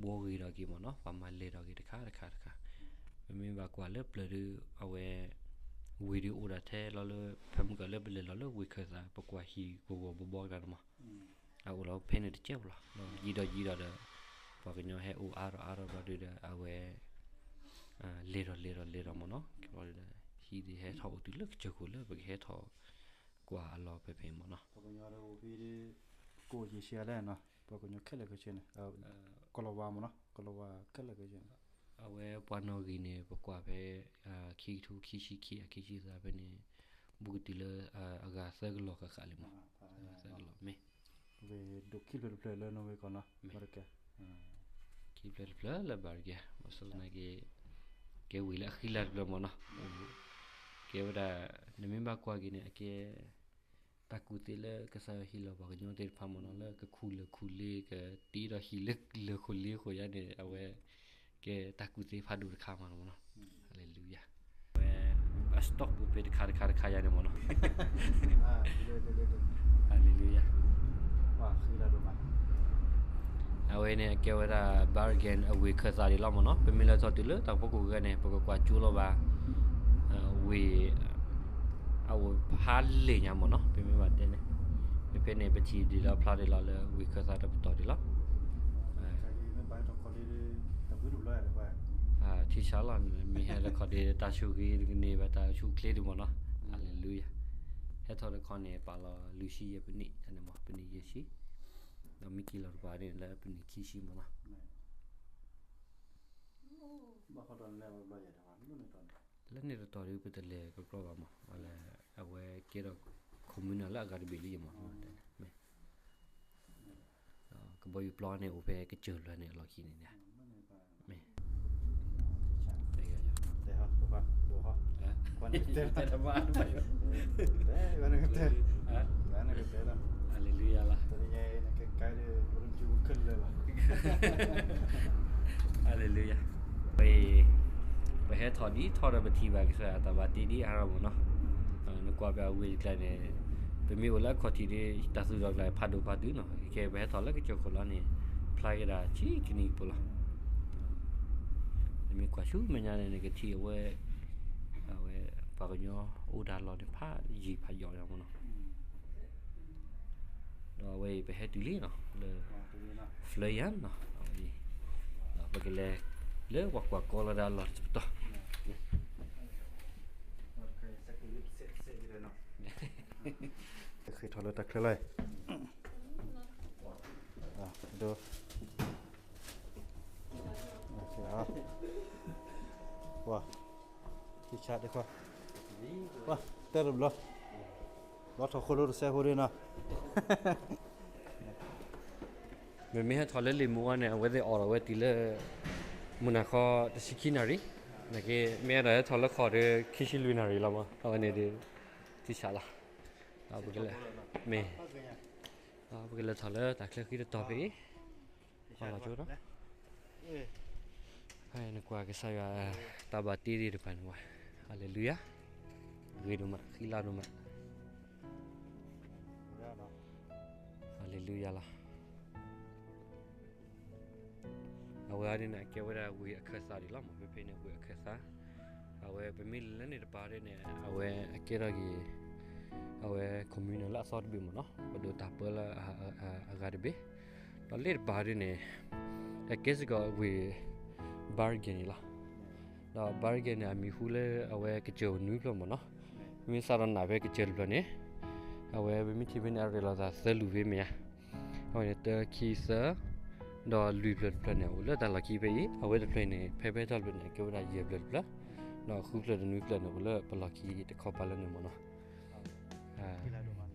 ဘှီဂ့ၤဒီးက့ၤမ့ၢ်နီၤ, ပှၤမၤလဲၤဒီးက့ၤတခါတခါတခါ, ပမ့ၢ်ဘၣ်ကွၢ်လၢပျၢၤဒီး အဝဲ ဝ့ၢ်ဒုးအိၣ်ဒၣ်ထဲလီၤလၢ ဖဲမုၢ်ကီးလၢပလဲၤလီၤလၢဝ့ၢ်ခၢၣ်သး ပကွၢ်ဟံၣ်ကဝီၤဘီဘီကဒါန့ၣ်မး, အအိၣ်လီၤဖဲန့ၣ်တကဲဘၣ်လီၤ, ယံာ်ဒီးယံာ်ဒီးဒီး ပှၤကညီဟဲအိၣ်အါထီၣ်အါထီၣ်ဘျီဒုးဒီး အဝဲ လဲၤဒီးလဲၤဒီးလဲၤဒီးမ့ၢ်နီၤ, ကဘျီဒုးဒီး ဟံၣ်သ့ၣ်ဟဲထီၣ်အိၣ်တုၤလၢကစၢၢ်ခိၣ်လၢပကဟဲထီၣ် ကွၢ်အလီၢ်ဖဲဖဲမ့ၢ်နီၤ. ပှၤကညီဒီးအိၣ်ဖဲဒ် ကိးယံာ်ဆံးအါလဲၣ်နီၤ, ပှၤကညီခဲလၢာ်ခဲဆ့န့ၣ် ကလီၤဝါမ့ၢ်နီၤ, ကလီၤဝါခဲလၢာ်ခဲဆ့န့ၣ် အဝဲပှၤနီၣ်ဂံၢ်န့ၣ် ပကွၢ်ဖဲ ခံကထိခံဆံခံ အခံဆံသၢဖဲန့ၣ် ဘူးကတုၤလၢ အဂၤသၢကလီၤဃၣ်ဃၣ်လံမး, သၢကလီၤမ့ၢ် ဝ့ၢ်ဒိၣ်ခံဖျၢၣ်တဖျၢၣ်လၢနီၣ်ဝ့ကီၢ်နီၤ, ဘၣ်တကဲ ခံဖျၢၣ်တဖျၢၣ်လၢဘၣ်တကဲ ဘၣ်ဆၣ်သနာ်က့ ကဲဝ့ၢ်လၢအဃံလၤတဖျၢၣ်မ့ၢ်နီၤ, ကဲဝဲဒၣ် နမ့ၢ်ဘၣ်ကွၢ်က့ၤန့ၣ် အကဲ တၢ် တၢ်ကူၣ်သ့လၢကစၢ်ယွၤဟ့ၣ်လီၤပှၤကညီသ့ၣ်တဖၣ်မ့ၢ်နီၤ လၢကခူၣ်လၢၢ်ခူၣ်လ့ ကတ့ဒီးဟံၣ်လၢလၢၢ်ခိၣ်လ့အဃိယါန့ၣ် အဝဲ ကဲတၢ်ကူၣ်သ့ဖးဒိၣ်တခါမ့ၢ်နီၤ. ဟါလ့လူယၤ. အဝဲ အ stop ပူၤဖဲတခါတခါတခါယါန့ၣ်မ့ၢ်နီၤ. ဟါလ့လူယၤ. အဝဲန့ၣ်အကဲဝဲဒၣ် Bergen အဝ့ၢ်ခၢၣ်သးဒံးလီၤမ့ၢ်နီၤ. ပမ့ၢ်လဲၤထီၣ်တုၤလၢတၢ်ဖီခိၣ်ဂၤန့ၣ် ပကကွၢ်ကၠိလီၤဘၣ် ဝ့ၢ် အဝ့ၢ်ဖးလဲၢ်ညါမ့ၢ်နီၤ. ပမ့ၢ်ဘၣ်တဲန့ၣ် ဖဲန့ၣ် ပထံၣ်ဒံးလၢဖျါဒံးလီၤလၢဝ့ၢ်ခၢၣ်သးတပတီၢ်ဒံးလီၤ. ထံဆါလီၤ မ့ၢ်ဟဲလၢခီၣ်ဒ့ တၢ်ဆိၣ်ဂ့ၤတကန့ၢ်ဘၣ်တၢ်ဆူၣ်ချ့ဒံးမ့ၢ်နီၤ. ဟါလ့လူယၤ. ဟဲထီၣ်တခီန့ၣ် ပာ်လီၤလွံၢ်ဆံယဲၢ်ပနံၣ် တၢ်န့ၣ်မ့ၢ် ပနံၣ်ယဲၢ်ဆံ ဒီးမ့ၢ်က့ၤလီၤတပၤန့ၣ်လၢပနံၣ်ခံဆံမ့ၢ်နီၤ. လၢန့ၣ်တတီၤဒုး ပတလဲၤကကြီဘၣ်မး အဝဲကဲထီၣ် communal လၢအဂၤတဘ့ၣ်လံမး မ့ၢ် ကဘီယူၤပျီန့ၣ် အိၣ်ဖဲကစၢၢ်လွဲန့ၣ် အလီၢ်ခံန့ၣ် မ့ၢ် တဲ ဟါလ့လူယၤလီၤ. ဟါလ့လူယၤ. ပဟဲထီၣ်ဒ်ထီၣ်ဒီးပထံၣ်ဘၣ်ကစၢ်ယွၤအတၢ်ဘၣ်တ့ဒ်အါထီၣ်မ့ၢ်နီၤ. နကွၢ်ဖဲအဝ့ၢ်တကျါန့ၣ် ပမ့ၢ်အိၣ်လၢအခီၣ်ထံးဒီး တၢ်သူၣ်ထီၣ်ကျါဖးဒိၣ်ဖးတုၤနီၤ. ခဲအံၤပဟဲထီၣ်လၢကစၢၢ်ခိၣ်လီၤန့ၣ် ဖျါက့ၤဒၣ်ဆံးကနံၣ်ပူၤလီၤ. နမ့ၢ်ကွၢ်ဆူမဲာ်ညါန့ၣ် နကထံၣ်အဝဲ အဝဲ ပှၤကညီအိၣ်တၢ်လီၢ်န့ၣ် ဖးယံာ်ဖးယီၤညါမ့ၢ်နီၤ. ဒီးအဝဲအံၤပဟဲတုၤလံနီၤ လၢ Florian နီၤ အဝဲအံၤ ဒီးပကလဲၤလၢပှၤကွၢ်ကီလီၤဒၣ်အလီၢ်တပတီၢ် ဃ့ထီၣ်လၢတၢ်ချၢလီၤ ဒိ ပှၤ ထံဆါတခွါ ပှၤ တဲတဘျီ ဘျီထီၣ်ဃိလိတစဲးဖိဒ်နီၤ မ့မ့ၢ်ဟဲထီၣ်လၢလံာ်မူဝါန့ၣ် အဝဲသ့ၣ်အိးထီၣ်ဝဲတုၤလၢ မုၢ်နၤခီတဆံခံနၣ်ရံၣ် နာ်က့ မ့ၢ်အဲၣ်ဒိးဟဲထီၣ်လၢခီၣ်ဒီး ခံဆံလွံၢ်နၣ်ရံၣ်လီၤမး အဝဲန့ၣ်ဒီး ထံဆါလီၤ ပကလဲၤ မ့ၢ် ပကလဲၤထီၣ်လၢတၢ်ချၢဃံတတီၤဖဲအံၤ ဟီၣ်လီၤကၠိဒီး ဖဲနကွၢ်ကစၢ်ယွၤ တၢ်ဘၣ်တ့ဒံးတဖၣ်န့ၣ်ဝဲ ဟါလ့လူယၤ ဂ့ၤဒိၣ်မး ဃံလၤဒိၣ်မး ဟါလ့လူယၤလီၤ အဝဲအံၤန့ၣ် အကဲဝဲဒၣ်ဝ့ၢ်အခၢၣ်သးဒံးလီၤမး ဖဲဖဲန့ၣ်ဝ့ၢ်အခၢၣ်သး အဝဲပမ့ၢ်လဲၤလၢန့ၣ်တပၤဒ်န့ၣ် အဝဲအကဲထီၣ်က့ၤ အဝဲ communal လၢအသီတဘ့ၣ်မ့ၢ်နီၤ ပဒိးတၢ်ပၢလၢအဂၤတဘ့ၣ် ဒီးလ့ၣ်တပၤဒ်န့ၣ် အကဲစ့ၢ်ကီးဝ့ၢ် Bergen န့ၣ်လီၤ ဒီး Bergen န့ၣ် အမံၤဟူလၢအဝဲကစၢၢ်နွံဖျၢၣ်မ့ၢ်နီၤ မ့ၢ်စးထီၣ်နၢ်ဖဲကစၢၢ်တဖျၢၣ်န့ၣ် အဝဲပမ့ၢ်ထံၣ်ဖဲန့ၣ် အရ့လိာ်သးသၢလွံၢ်ဖဲမ့ၢ်ဧါ အဝဲန့ၣ် တၢ ခံ သၢ ဒီးလွံၢ်ဖျၢၣ်တဖျၢၣ်န့ၣ် အိၣ်လၢတၢ်လီၢ်ခံဖဲအံၤ အဝဲတဖျၢၣ်န့ၣ် ဖဲဖဲထီၣ်တဖျၢၣ်န့ၣ် ကဲဝဲဒၣ်ယဲၢ်ဖျၢၣ်တဖျၢၣ် ဒီးဃုဖျၢၣ်ဒီးနွံဖျၢၣ်န့ၣ် အိၣ်လၢပလီၢ်ခံတခီပၤလၢန့ၣ်မ့ၢ်နီၤ မ့ၢ် ဒီးတနံၣ်တဘျီ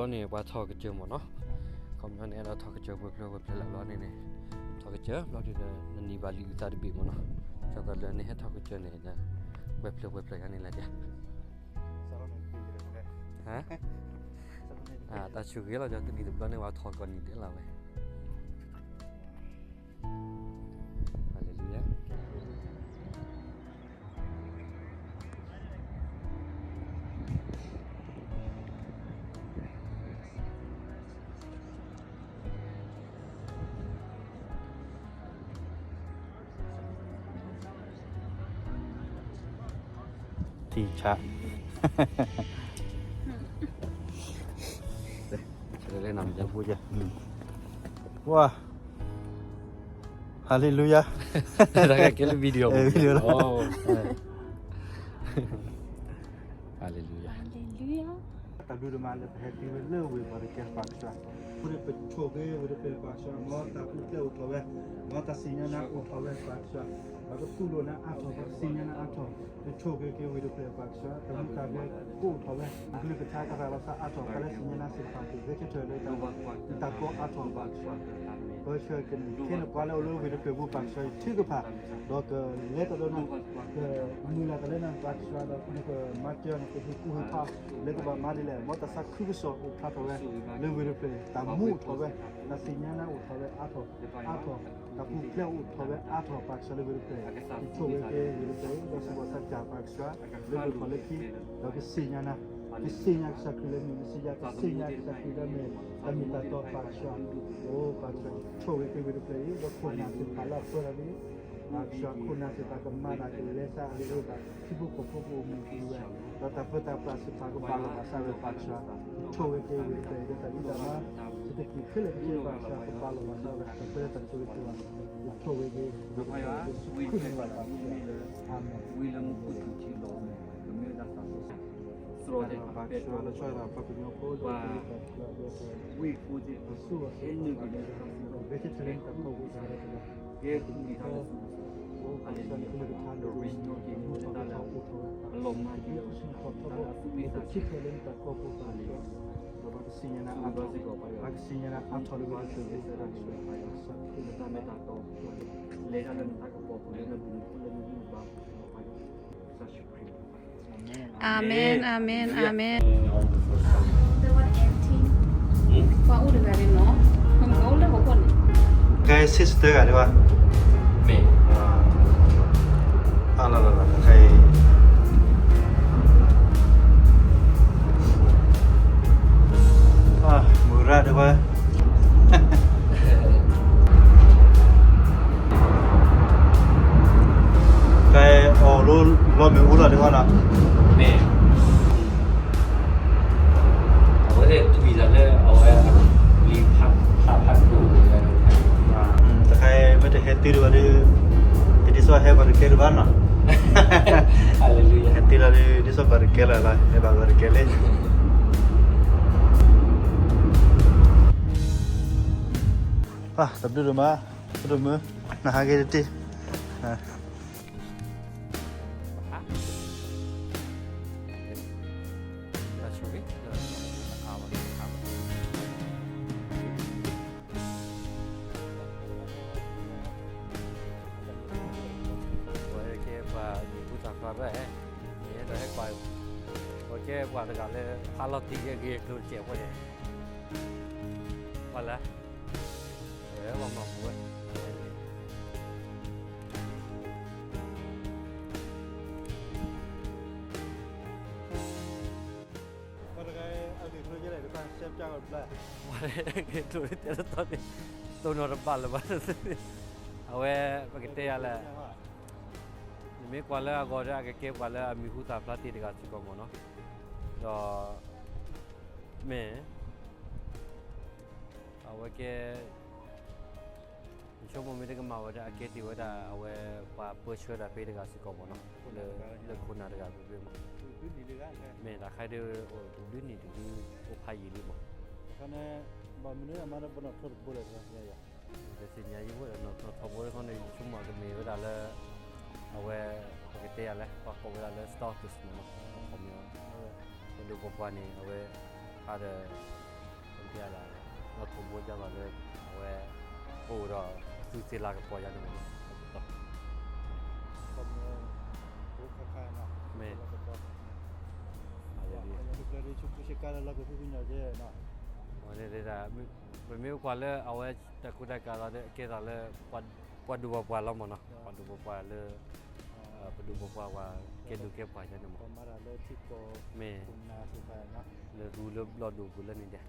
န့ၣ် ပှၤထီၣ်ကစၢၢ်မ့ၢ်နီၤ, ခီပညီန့ၣ် အဲၣ်ဒိးထီၣ်ကစၢၢ်ပှဲၤဖျၢၣ်ပှဲၤဖျၢၣ်လၢဘျီန့ၣ်န့ၣ်, ထီၣ်ကစၢၢ်ဘျီဒုးဒီး နနံၤဘၣ်လံအုၣ်သးတဘ့ၣ်မ့ၢ်နီၤ, ဒ်သိးလၢနဟဲထီၣ်ကစၢၢ်န့ၣ် ပှဲၤဖျၢၣ်ပှဲၤဖျၢၣ်ယါန့ၣ်လဲၣ်ဒၣ်, တၢ်ဆိၣ်ဂ့ၤလီၤ ဒီးတနံၣ်တဘျီန့ၣ် ပှၤထီၣ်ကိးနံၤဒဲးလီၤဝဲ. Hallelujah. ထံဆါ ဝါ Hallelujah. တၢ်ကဲလၢ video မ့ၢ် video လီၤ. Hallelujah. Hallelujah. တၢ်ဘျုးဒိၣ်မးလၢပဟဲတုၤဝဲလၢဝ့ၢ်ပှၤတကဲလၢပၢ်ကစၢ်, အဃိန့ၣ်ပဆိၣ်ဂ့ၤဝ့ၢ်တဖျၢၣ်ပၢ်ကစၢ်, မ်တၢ်ပူၤဖျဲးအိၣ်ထီၣ်ဝဲ, မ်တၢ်သ့ၣ်ညါနၤအိၣ်ထီၣ်ဝဲပၢ်ကစၢ်, ပှၤကတူၢ်လိာ်နၤအါထီၣ်, ပှၤကသ့ၣ်ညါနၤအါထီၣ်, ပဆိၣ်ဂ့ၤက့ၤဝ့ၢ်တဖျၢၣ်ပၢ်ကစၢ်, တၢ်မုာ်တၢ်ဘျဲကအိၣ်ထီၣ်ဝဲ, ကလုၢ်ကထါကရၤလီၤသးအါထီၣ်, ပှၤလၢသ့ၣ်ညါနၤသ့ၣ်တဖၣ်ကဂဲၤဆၢထၢၣ်လၢတၢ်အုၣ်တၢ်သီအါထီၣ်ပၢ်ကစၢ်, ပဆှၢက့ၤနၤခဲလၢာ်ပှၤလၢအအိၣ်လၢဝ့ၢ်တဖျၢၣ်ပူၤပၢ်ကစၢ် ထုကဖၣ်, ဒီးကလဲၤတၢ်ဒီးနၤ ကမုၢ်လၢ်တၢ်လၢနၤပၢ်ကစၢ်, ဒီးနကမၤစၢၤနကဟ့ၣ်ကူၣ်ဟ့ၣ်ဖး, လၢကဘၣ်မၤဒ်လဲၣ်, မ်တၢ်သးခုကစီၣ်အိၣ်ဖျါထီၣ်ဝဲ, လၢဝ့ၢ်တဖျၢၣ်, တၢ်မူအိၣ်ထီၣ်ဝဲ, တၢ်သ့ၣ်ညါနၤအိၣ်ထီၣ်ဝဲအါထီၣ်, အါထီၣ်, တၢ်ပူၤဖျဲးအိၣ်ထီၣ်ဝဲအါထီၣ်ပၢ်ကစၢ်လၢဝ့ၢ်တဖျၢၣ်, ယဆိၣ်ဂ့ၤက့ၤဝ့ၢ်တဖျၢၣ်, ဒီးစ့ၢ်ကီးသးစၢ်ပၢ်ကစၢ်, လၢလီၢ်ခီၣ်လၢခံ, ဒီးကသ့ၣ်ညါနၤ, ကသ့ၣ်ညါကစၢ်ခရံာ်လၢမ့ၢ်မ့ၣ်စံယါ, ကသ့ၣ်ညါကစၢ်ခရံာ်လၢမ့ၢ်တၢ်မ့ၢ်တၢ်တီပၢ်ကစၢ်, အိပၢ်ကစၢ်, ဆိၣ်ဂ့ၤက့ၤဝ့ၢ်တဖျၢၣ်အံၤ, ဒီးခိၣ်နၢ်သ့ၣ်တဖၣ်လၢအပၢတၢ်န့ၣ် ပၢ်ကစၢ်, ခိၣ်နၢ်သ့ၣ်တဖၣ်ကမၤတၢ်ကလဲၤစးအဂ့ၢ်အဝဲဒၣ်, ထံဖိကီၢ်ဖိကအိၣ်မုာ်ကွံာ်ဝဲ, ဒီးတၢ်ပၢတၢ်ပြးသ့ၣ်တဖၣ်ကဘၣ်လီၤဘၣ်စးဝဲပၢ်ကစၢ်, ဆိၣ်ဂ့ၤက့ၤဝ့ၢ်တဖျၢၣ်အံၤ, ဒီးတၢ်ဂံၢ်တၢ်ဘါ, စတကံၢ်ခဲလၢာ်ခဲဆ့ပၢ်ကစၢ်, ကဘၣ်လီၤဘၣ်စးဝဲ, တၢ်ပၢတၢ်ဆိၣ်ဂ့ၤက့ၤဝဲ, ဆိၣ်ဂ့ၤက့ၤဝ့ၢ်တဖျၢၣ်, ယဆိၣ်ဂ့ၤက့ၤဝ့ၢ်တဖျၢၣ်အံၤ, အၤမ့ၣ်. ဝံၤလၢမူခိၣ်ထူၣ်ထံလီၤ, ကမ့ၢ်ဝဲဒၣ်သးစီဆှံ, သရိာ်သ့ၣ်တဖၣ်ပဲတြီ, ပှၤ, ဝံၢ်ဖိသ့ၣ်တဖၣ်, ဟဲနုာ်က့ၤလၢတၢ်သးစီဆှံ, ကဲဃုာ်က့ၤတၢ်လၢသူၣ်ကစီၣ်, အလ့, ဒီးရ့စနီၣ်က့ၤန့ၣ်ဝဲဒၣ်လၢ, အလီၤမၢ်က့ၤလီၤ, တၢ်လၢအသူၣ်မံသး, တၢ်လ့, ဒီးပှၤကသ့ၣ်ညါနၤအါထီၣ်, ပှၤကသ့ၣ်ညါနၤအါထီၣ်လၢဝ့ၢ်တဖျၢၣ်အံၤ, တၢ်မ့ၢ်တၢ်တီ, လၢတၢ်မ့ၢ်တၢ်တီ, လဲၤတၢ်လၢနတၢ်ကပီၤပူၤလၢနဘျုးနဖှိၣ်လၢနဂံၢ်နဘါ, ကစၢ်ယ့ၣ်ၡူးခရံာ်, အၤမ့ၣ်, အၤမ့ၣ်, အၤမ့ၣ်. ပှၤအိၣ်တဂၤန့ၣ်နီၤ, ပှၤအိၣ်လၢဟီၣ်ခိၣ်န့ၣ်, ခဲအံၤ sister ဂၤဒံးဘၣ်, မ့ၢ်, အလီၤလီၤလီၤ, ခဲအံၤ, မုၢ်ရၣ်ဒံးဘၣ် ကဲအီၤလီၤမ့ၢ်အူလီၤဒံးဘၣ်နီၤ, မ့ၢ်, အဝဲသ့ၣ်တွံၢ်သးလၢအဝဲ, လံာ်ဖးဖးဒိၣ်ဝဲဒၣ်, တခါအံၤမ့ၢ်တဟဲတုၤဒံးဘၣ်ဒီး, ကဒ်သိးဟဲပှၤတကဲဒံးဘၣ်နီၤ, ဟဲတုၤလီၤဒီး ဒ်သိးပှၤတကဲလီၤလီၤ, ဟဲဘၣ်ပှၤတကဲလံ တၢ်ဘျုးဒိၣ်မး, တၢ်ဘျုးမုၢ်, နဟးက့ၤတတ့ၢ်. ဝဲကဲပှၤမံၤဟူသၣ်ဖျါဘၣ်, ယအဲၣ်ဒိးဟဲကွၢ်, ဝဲကဲပှၤတဂၤလၢဖးလီၤတံၢ်က့ၤအဂ့ၤအကျိၤတစဲးဖိန့ၣ်, ပှၤလၢ, ဝဲလီၤမၢ်ပူၤဝဲ ပှၤတဂၤအဂ့ၢ်ကျိၤယဲလဲၣ် တဘၣ်ရှဲပျၢ်ဝဲတဘျီ, ပှၤအဂ့ၢ်ကျိၤတဲတတီန့ၣ်, တိၢ်နီၣ်တဘၣ်လၢၤဘၣ်, အဝဲ, ပကတဲယၤလဲၣ်, နမ့ၢ်ကွၢ်လၢအဂီၢ်ဒီး အကကဲပှၤလၢအမံၤဟူသၣ်ဖျါတ့ၢ်တဂၤစ့ၢ်ကီးမ့ၢ်နီၤ, ဒီး, မ့ၢ်, အဝဲကဲ ယဆိကမိၣ်မ့ၢ်တကမၣ်ဝဲဒၣ် အကဲတ့ၢ်ဝဲဒၣ် အဝဲပှၤပၢဆှၢတၢ်ဖဲတဂၤစ့ၢ်ကီးမ့ၢ်နီၤ, လၢခိၣ်နၢ်တဂၤဖဲဖဲမ့ၢ်, မ့ၢ်တၢ်ခါဒီး အိၣ်တဘျုးနံၣ်တဘျုးအိၣ်ဖးယံာ်လံမ့ၢ်, တသ့ၣ်ညါယံၤဝဲဒီး နီၢ်ထီၣ်ဘိတခီန့ၣ် ယဆိကမိၣ်ကမ့ၢ်ဝဲဒၣ်လၢ အဝဲ ပကတဲယၤလဲၣ် ပှၤကိးဝဲဒၣ်လၢ status မ့ၢ်နီၤ, ပှၤကိးမ့ၢ်ဝဲ ပှၤဒိၣ်ပှၤပှၢ်န့ၣ် အဝဲ ခါဒီး ပကတဲယၤလဲၣ် နီၢ်ထီၣ်ဘိဒ်သိးလၢ အဝဲ အိၣ်ဒီး သုးသ့လၤကပီၤယါန့ၣ်မ့ၢ်နီၤ, မ့ၢ် ပမ့ၢ်ကွၢ်လၢအဝဲတၢ်ကူတၢ်ကၤလၢလီၢ်ကဝီၤဖုဖုညီကဲနီၤ, ဝဲန့ၣ်ဒ် ပမ့ၢ်ကွၢ်လၢအဝဲတၢ်ကူတၢ်ကၤလီၤဒီး ကဲသးလၢ ပှၤဒိၣ်ပှၤပှၢ်လီၤမ့ၢ်နီၤ, ပှၤဒိၣ်ပှၤပှၢ်ဝဲ ကဲဒိၣ်ကဲပှၢ်ယါန့ၣ်မ့ၢ်, မ့ၢ် လၢရူလၢဘျီၣ်ဒိၣ်ပူၤလၢန့ၣ်ဒဲး,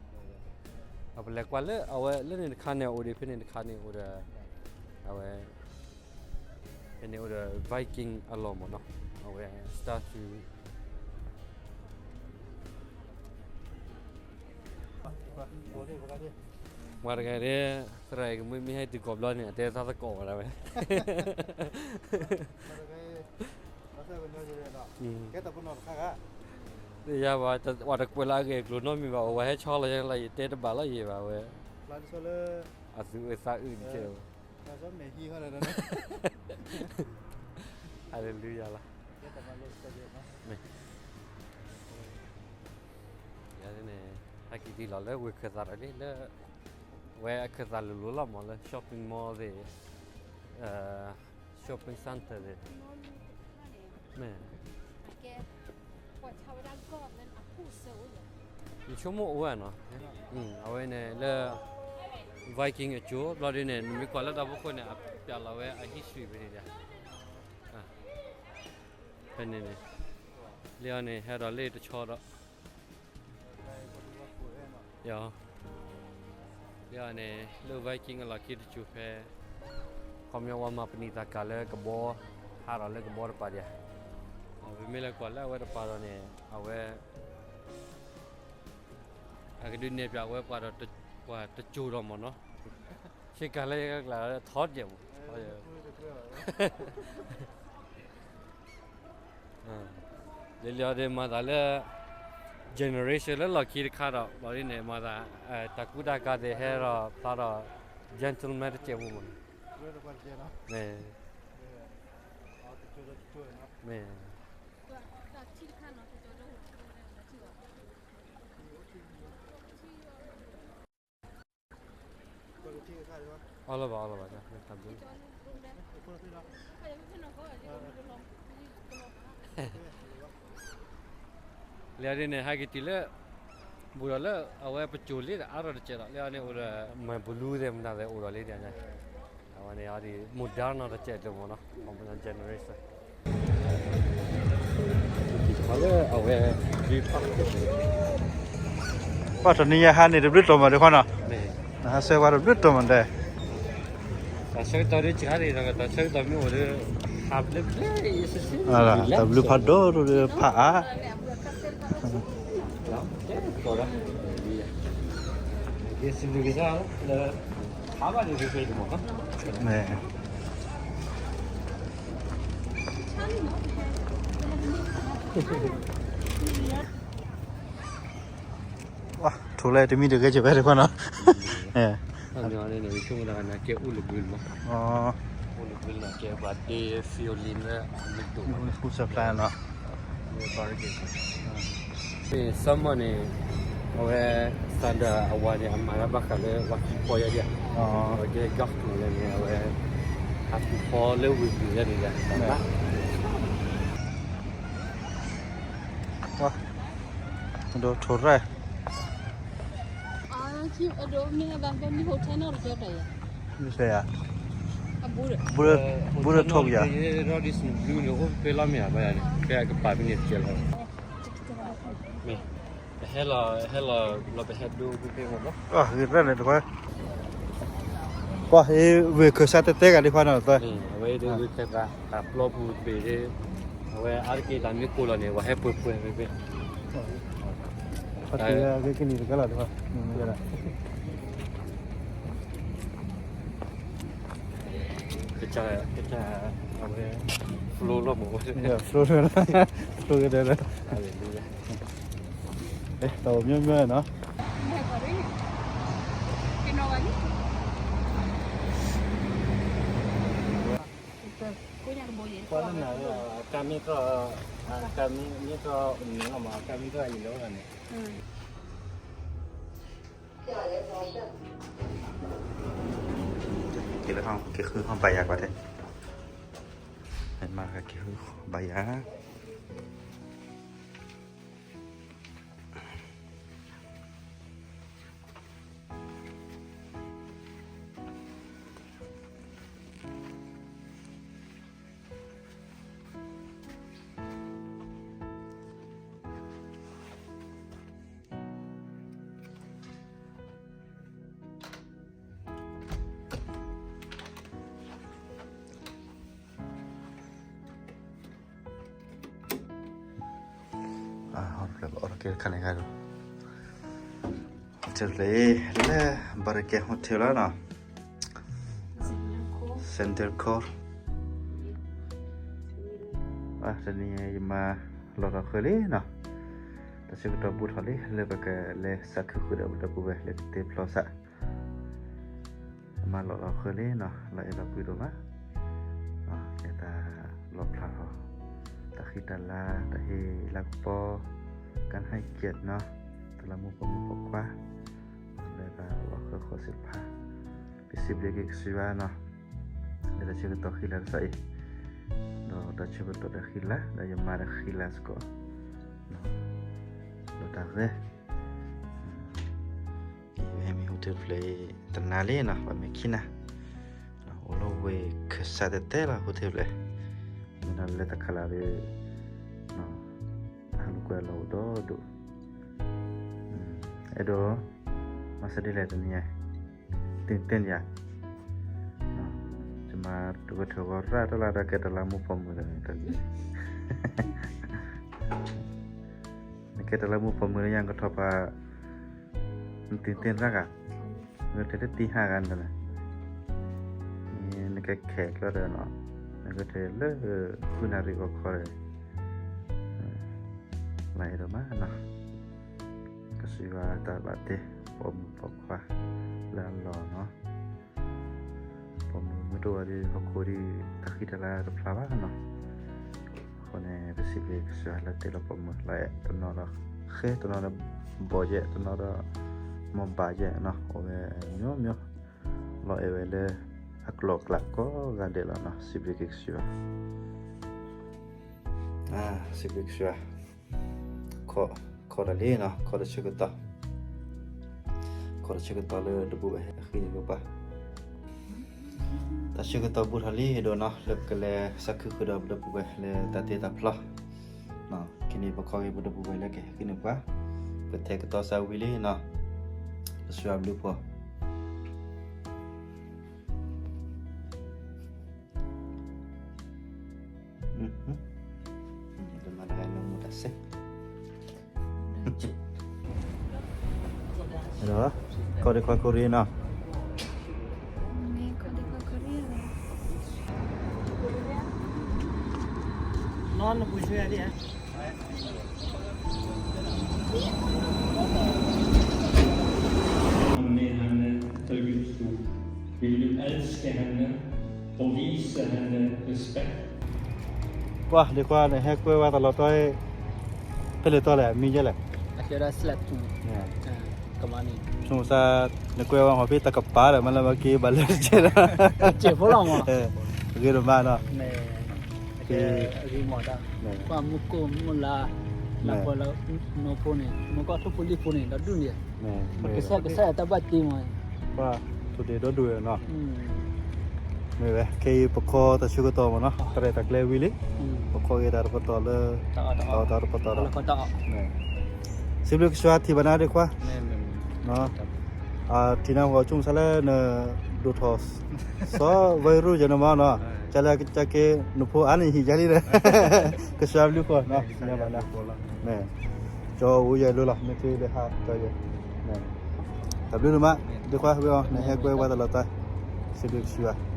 ပလဲၤကွၢ်လၢအဝဲလၢန့ၣ်တခါန့ၣ် အိၣ်ဒံးဖဲန့ၣ်တခါန့ၣ်အိၣ်ဒီး အဝဲ ဖဲန့ၣ်အိၣ်ဒီး Viking အလီၢ်မ့ၢ်နီၤ, အဝဲ statue ပှၤတဂၤဒဲး သရၣ်အံၤကမ့ၢ်မ့ၢ်ဟဲတုၤကီၢ်ဘျီန့ၣ် အတဲသးသကိးဝဲဒၣ်ဝဲ, ကဲတၢ်ပနီၣ်တခါဂၤ, လၢ ယၤဘၣ်, ဝဲတကွဲးလၢအဂ့ၢ်အကျိၤနီတမံၤဘၣ်, ဝဲဟဲဆီလီၤယဲလၢယတဲတဘၣ်လၢယံၤဘၣ်ဝဲ, အသုးအသးအုးတကဲ, Hallelujah လီၤ, ယၤန့ၣ် ဟဲက့ၤဒ်လီၤလၢဝ့ၢ်ခၢၣ်သးဒီးလံ လၢ ဝဲအခၢၣ်သးလိၤလိၤလီၤမး လၢ shopping mall သ့ၣ်, shopping center သ့ၣ်, မ့ၢ် ယဆိကမိၣ်အိၣ်ဝဲနီၤ, အဝဲန့ၣ်လၢ Viking အစိၤ ဘျီဒ်န့ၣ် နမ့ၢ်ကွၢ်လၢတၢ်ဖီခိၣ်န့ၣ် အပျးလီၤဝဲအ history ဖဲန့ၣ်ဒီး, ဖဲန့ၣ်န့ၣ်, လၢအီၤန့ၣ် ဟဲဒီးလၢတဆီဒီး လၢအီၤန့ၣ် လၢ Viking အလီၢ်ခံတစိၤဖဲ, ခီပညီဝဲမၤပနံာ်သးကၤလၢကဘီ, ဟးဒီးလၢကဘီတပၤဒံးဧါ, ပမ့ၢ်လဲၤကွၢ်လၢအဝဲတပၤဒီးန့ၣ် အဝဲ အကဒုးနဲၣ်ပၠးဝဲပှၤဒီး ပှၤတစိၤဒီးမ့ၢ်နီၤ, ဆ့ကၤလၢယကကျါထီၣ်ဒဲးမး လၢလၢအီၤဒ်မၤသးလၢ generation လၢလီၢ်ခံတခါဒီး ဘျီဒ်န့ၣ် မၤသး တၢ်ကူတၢ်ကၤသ့ၣ်ဟဲဒီးဖျါဒီး gentleman တစဲးဖိမး, မ့ၢ် မ့ၢ် အီလီၤဘၣ် အီလီၤဘၣ်, လၢဒ်န့ၣ် ဟဲက့ၤတုၤလၢ ဘူးဒီးလၢ အဝဲပစိၤလံဒီး အါထီၣ်တစဲးဒီး လၢအီၤန့ၣ် အိၣ်ဒီး မၤဘလူးသ့ၣ်မတၤသ့ၣ်အိၣ်ဒီးလံဒီး အဝဲန့ၣ် အီၤဒ် modern နီၤတစဲးတမ့ၢ်နီၤ generation ပှၤတနံၤယဟါန့ၣ် တဘျုးတီၢ်မးဒ်ခွါနီၤ, နဟးဆှၢပှၤတဘျုးတီၢ်မးဒဲး, တၢ်ဆၢကတီၢ်ဒ်စှၤန့ၣ် တၢ်ဆၢကတီၢ်မ့ၢ်အိၣ်ဒီး ဟးဘျဲဘျဲ တၢ်ဘျုးဖးဒိၣ်ဒိၣ်ဒီးဖးအါ မ့ၢ် ထိၣ်လဲၣ်တမံၤတဂ့ၤကဲဘဲတခွါနီၤ, ကဲအိၣ်လၢဘုလီၤမး, အိၣ်လၢဘုလီၤကဲပှၤဒ့ field လၢ မ့ၢ် summer န့ၣ် အဝဲ Sandal အဝၤန့ၣ် အမၤတၢ်ဘၣ်ဃးလၢပှၤသူဖီယါဒံး, အဝဲကဲ golf န့ၣ်လၢန့ၣ် အဝဲ ဟးသူဖီလၢဝ့ၢ်ပူၤယါဒံးဒီး ဒိးထိၣ်ရဲၣ် မ့ၢ်စဲယါ, ဘူးထီၣ်ကယါ, ဖဲအကပၤဖဲန့ၣ်တကဲလီၤ, မ့ၢ် ဟဲလီၤ ဟဲလီၤ လီၤပဟဲဒိဖဲဖဲမ့ၢ်နီၤ, ဂ့ၤရဲၣ်န့ၣ်တခွါ, ကွၢ်ဟ့ၣ်ဝ့ၢ်ခၢၣ်စးတဲတဲဂၤဒံးခွါနီၤ, အဝဲဒၣ်ဝ့ၢ်ခၢၣ်စး တၢ်ပျီပူၤတဘ့ၣ်ဒၣ်, အဝဲအါတက့ၢ်တၢ်မ့ၢ်ကိၢ်လီၤန့ၣ် ပှၤဟဲပှဲၤပှဲၤဖဲဖဲ ကစၢ် ကစၢ် အဝဲ flow လီၤမးဝဲ flow လီၤ flow ကဲဒီး တၢ်အိၣ်မ့ၢ်မ့ၢ်နီၤ ကမ့ၢ်တြီ ကမ့ၢ်တြီ န့ၣ်လီၤမး ကမ့ၢ်တြီအံၤလီၤန့ၣ် က့ၤလၢဟီၣ် က့ၤဃုဟီၣ်ဘါယွၤကွၢ်ထဲ, မ့ၢ်က့ၤဃုဘါယွၤ. ဟီၣ်တဖျၢၣ်ဘၣ်အီၣ်တက့ၢ်တခါန့ၣ်ဂၤဒီး ဟီၣ်တဖျၢၣ်လၢ Barracuda Hotel လီၤနီၤ Center Court တနံၤယမၤလီၤထီၣ်ဃၢၤလံနီၤ တၢ်ဆၢကတီၢ်ဘူးထီၣ်လံ လၢပကလဲၤသးခုဃုာ်ဒီးပဒီပုၢ်ဝဲၢ်လၢကသ့ဖျီသး မၤလီၤလီၤဃၢလံနီၤ, လီၤအဲၣ်လီၤကွံလိာ်မး, ကဲတၢ်လီၤဖျါထီၣ် တၢ်ဃံတၢ်လၤ တၢ်ဟ့ၣ်လၤကပီၤ ကဟဲကဲးနီၤ, တလးမူပိာ်မုၣ်ပိာ်ခွါ လၢတၢ်လီၤဃၢဃီစ့ၣ်တဖၣ်, ပစံးဘျုးက့ၤကစၢ်ယွၤနီၤ, လၢတၢ်ဆၢကတီၢ်ဃံလၤတစဲးအံၤ, ဒီးတၢ်ဆၢကတီၢ်ဒီးဃံလၤ ဒီးယမၤဒီးဃံလၤစ့ၢ်ကီး, ဒီးတၢ်ဂ့ၤ မ့ၢ်ဟိထ့ဖျဲးအံၤ တနၤလံနီၤ ပှၤမ့ၢ်ခံနၤ, အိၣ်လၢဝ့ၢ်ခၢၣ်စးတဲတဲလီၤ ဟိထ့ဖျဲး, မ့ၢ်ဒီးလၢတၢ်ခးလၢ်ဒီး အဟးလူၤကွဲလီၤအိၣ်ဒီဒူၣ်, အဲၣ်ဒိး မၤစၢၤဒ်လဲၣ်တနံၤညါ, တ့ၢ်တ့ၢ်ယၤ, ယမၤတဝဲထၢၣ်ဂီၤရၣ်တလါဒီးကဲတလးမူပိာ်မုၣ်ဒီးန့ၣ်တလံ, နကဲတလးမူပိာ်မုၣ်လၢညါကထီၣ်ပှၤ နတ့ၢ်တ့ၢ်ရၣ်ဂၤ, နကထဲတတံၤဟးဂၤန့ၣ်, နကဲခဲကျီဒီးနီၤ, နကထဲလၢဃုနၣ်ရံၣ်ဂီၤခီဒီး လၢအဲၣ်ဒိးမးနီၤ, ကစၢ်ယွၤတၢ်ဘၣ်တ့ ပိာ်မုၣ်ပိာ်ခွါလၢအလီၢ်နီၤ, ပိာ်မုၣ်မ့ၢ်တအိၣ်ဒီးဟီၣ်ခိၣ်ဒီး တၢ်ဃံတၢ်လၤတဖျါဘၣ်နီၤ, အဃိန့ၣ် ပစံးဘျုးကစၢ်ယွၤလၢတ့လီၤပိာ်မုၣ်လၢအဲၣ် တနီၤဒီးဃဲ တနီၤဒီးဘီၣ်ယဲၢ် တနီၤဒီး မီၢ်ဘၣ်ယဲၢ်နီၤ, အိၣ်ဝဲမျိုးမျိုး, လီၤအဲၣ်ဝဲလၢ အကျိၤအကျဲကိးဂၤဒဲးလီၤနီၤ, စံးဘျုးက့ၤကစၢ်ယွၤ, စံးဘျုးကစၢ်ယွၤ, ခီတၢ်လံနီၤ, ခီတၢ်ဆၢကတီၢ်, ခီတၢ်ဆၢကတီၢ်လၢတဘူၣ်ဝဲဟဲဃံန့ၢ်ပှၤ တၢ်ဆၢကတီၢ်ဘူးထီၣ်လံ အဲၣ်ဒိးနီၤ လၢပကလဲၤသးခုဃုာ်ဒီးပဒီပုၢ်ဝဲၢ်လၢတၢ်တ့တၢ်ဖျီ, ခဲကနံၣ်ပခီဂ့ၤပဒီပုၢ်ဝဲၢ်လၢကဟဲဃံန့ၢ်ပှၤ, ပထဲကတီၤစၢ်ဝံၤလံနီၤ, ကစၢ်ယွၤဘျုးဖှိၣ် ဒီး ခီဒံခွါခိၣ်ရံၣ်နီၤ, နီၢ်နပူၤဆၢဒံးဧါ, ကွၢ်ဒံးခွါန့ၣ် ဟဲကွဲဝဲတၢ်လီၤတီၤ, ဖဲလဲၣ်တီၤလဲၣ် မံၤယဲလဲၣ်, ဆိကမိၣ်စါ နကွဲဝဲဟီၣ်ဖဲတၢ်ကပၤဒီး မ့ၢ်လၢမၤက့ၤဘၣ်လၢတကဲးဒီး, ဂ့ၤဒိၣ်မးနီၤ, မူကိၢ်မူလါလၢပှၤလၢနီၢ်ဖိန့ၣ် မူကိၢ်ထိၣ်ဖိလံၣ်ဖိန့ၣ် ဒီဒူၣ်န့ၣ်, ကစၢ်ကစၢ်တၢ်ဘၣ်တ့မး, ပှၤထိၣ်ဒ့ၣ်ဒီဒူၣ်နီၤ, မ့ၢ်ဝဲ ခဲအံၤပခီတၢ်ဆၢကတီၢ်မးနီၤ, တၢ်ရဲၣ်တၢ်ကျဲၤဝံၤလံ, ပခီဂ့ၤတၢ်တပတီၢ်လၢ တၢ်အီၣ်တၢ်အီတပတီၢ်လီၤ, စံးဘျုးကစၢ်ယွၤထံၣ်ဘၣ်နၤဒံးခွါ, ထံၣ်နၤပှၤကၠိမုၢ်ဆါလၢနဒိၣ်ထီၣ် စီၤဝဲရူယဲၢ်နမးနီၤ, ကလဲကက့ၤနဖိအါန့ၣ်ဟံၣ်ယါလံဒီး, ကစၢ်ယွၤဘျုးဖှိၣ်နီၤ, ဘၣ်နၤ, ကၠီအိၣ်ယဲၢ်လိၤလီၤ မ့ၢ်က့ၤလၢဟါကၠီယဲၢ်, တၢ်ဘျုးဒိၣ်မး, ဒံးခွါဝဲအီၤ နဟဲကွဲဝဲတၢ်လီၤတီၤ, စံးဘျုးကစၢ်ယွၤ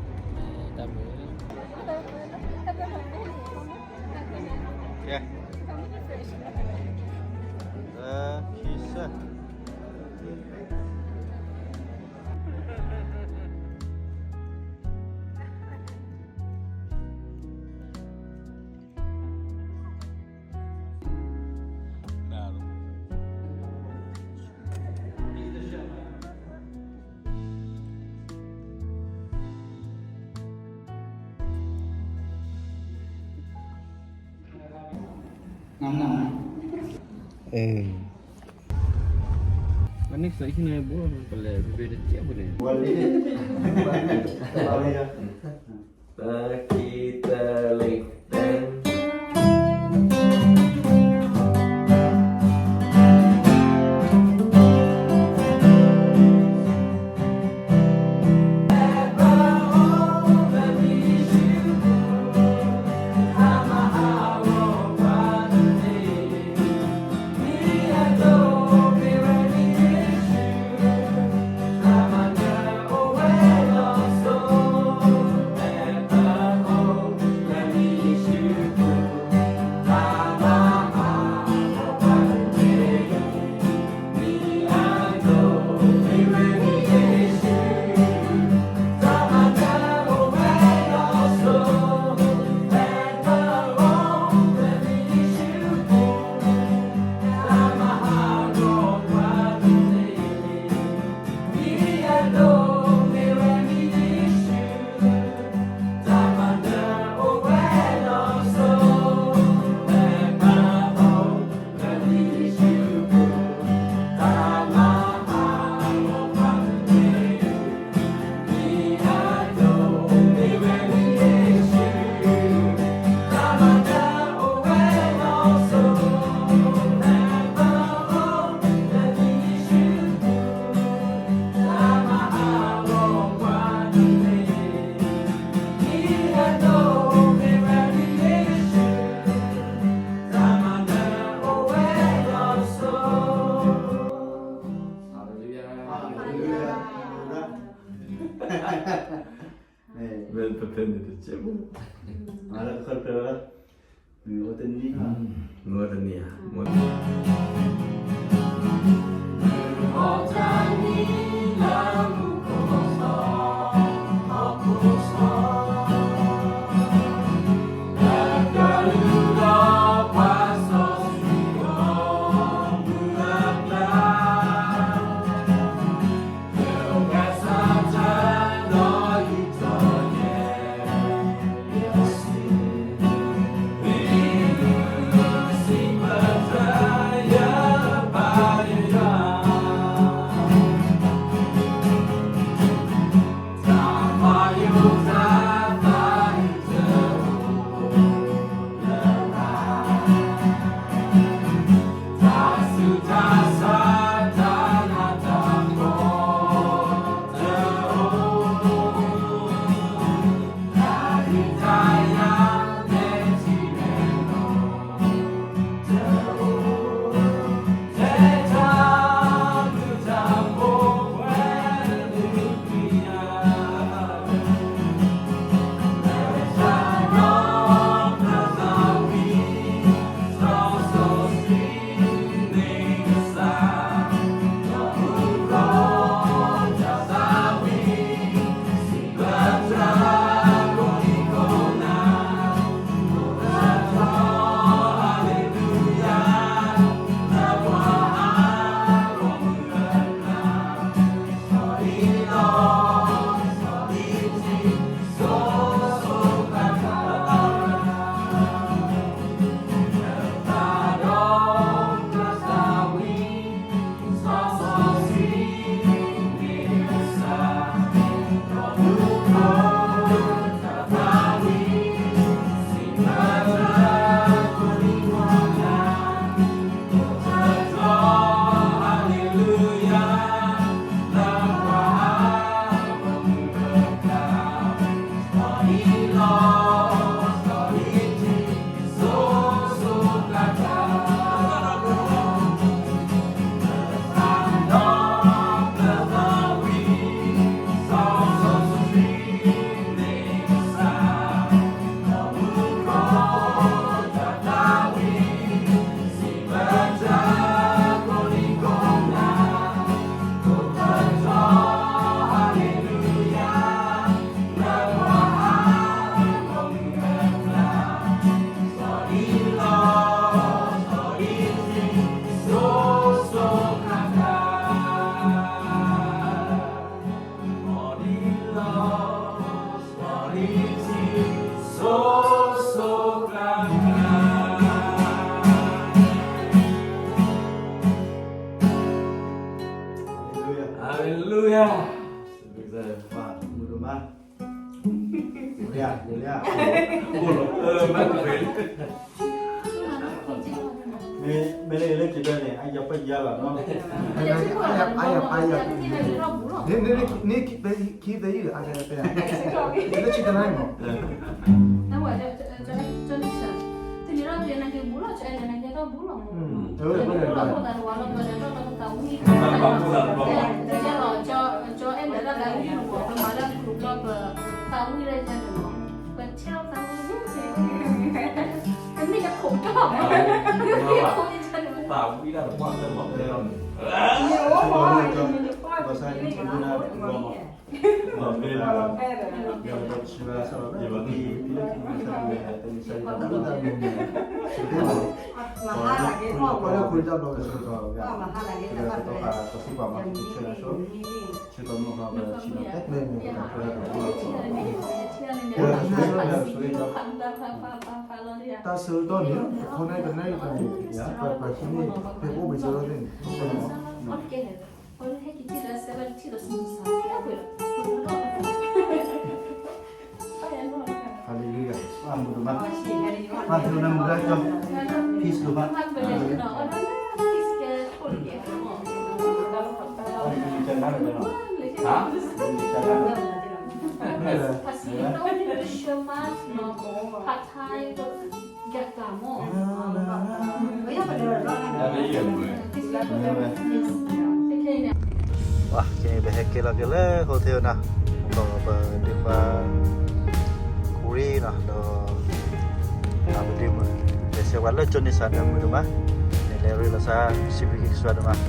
အလၢကခီတဖျၢၣ်လီၤ, မ့ၢ်အိၣ်တနံၣ်, မ့ၢ်အိၣ်တနံၣ်ဧါ, မ့ၢ် Hallelujah. မ့ၢ်လၢလၢက့ၤဘဲန့ၣ် အယပယါလီၤနီၤ, အယပယါ, န့ၣ် န့ၣ် န့ၣ် ခံသ့ယုၢ် အကတဲ, လၢခံတနံၤမး, တနံၤဒီး တနံၤက့ၤဘူးလီၤ ဆဲးလဲၣ် နကဲထီၣ်ဘူးလီၤမး, ဘူးလီၤဖိသးတဝါလီၤ ပှၤလဲၤထီၣ်လၢပသးဝံၣ်, ကဲလီၤ ကၠီအဲၣ်လဲၤတၢ်သးဝံၣ်လီၤမး, ပမၤလၢကျိၤဘျီ ပသးဝံၣ်လၢယဲန့ၣ်မး, ပထံၣ်လီၤသးဝံၣ် တမ့ၢ်ယခိၣ်တီၢ်, ယခိၣ်ယဲန့ၣ်, သးဝံၣ်တၢ်တပှၢ်လၢမၤတဲလီၤန့ၣ်, ယအိၣ်မး ယခိၣ်ယဲန့ၣ် တၢ်ဆၢကတီၢ်န့ၣ် တခီန့ၣ်တနံၣ်တမံၤ ပှၤဟဲက့ၤထံၣ်လၢစဲးလီၤ ထံၣ်လီၤ Hallelujah. မၤမူဒိၣ်မး, မၤမူဒိၣ်မး, peace ဒိၣ်မး, peace ကဲ, ဟါ, ပဟဲက့ၤလီၤက့ၤလၢ hotel နီၤ, ပဒုးပှၤ ကူ ရ့နီၤ ဒီး အပဒ့မုၢ် လဲၤဆဲးဝဲလၢကၠိန့ၣ်စးဒီးမုၢ်ဒိၣ်မး န့ၣ်လဲၤရ့လီၤစါ စံးဘျုးက့ၤကစၢ်ဒိၣ်မး.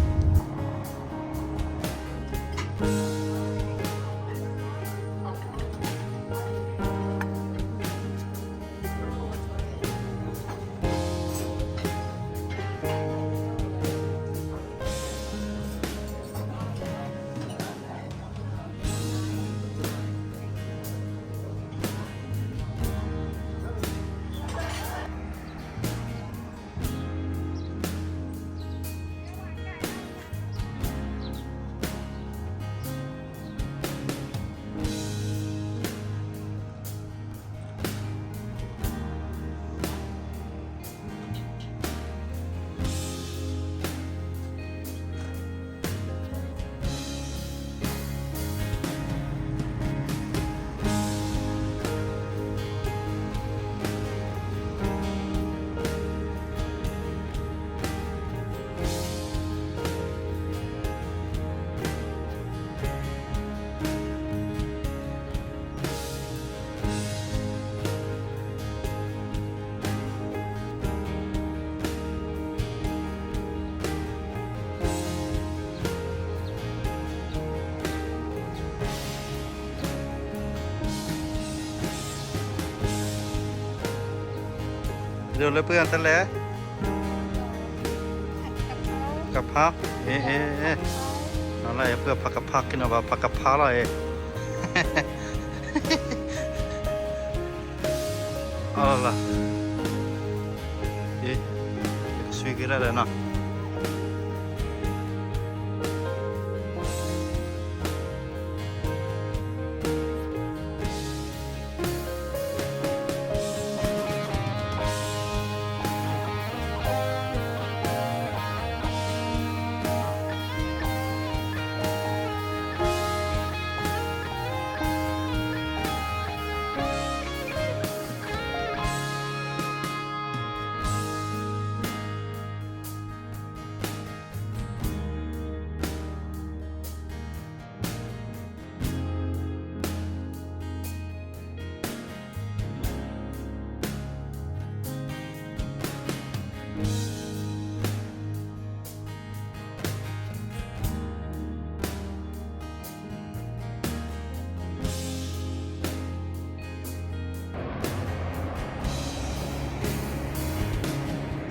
ဒိးလၢပှၤတလဲၣ် ကဖၣ် အ့ အ့ အ့ နလၢယပှၤဖးကဖၣ်က့ၤနီၤဘၣ် ဖးကဖၣ်လီၤအံၤ အလီၤလီၤ အ့ ယကဆှံက့ၤဒၣ်လဲၣ်နီၤ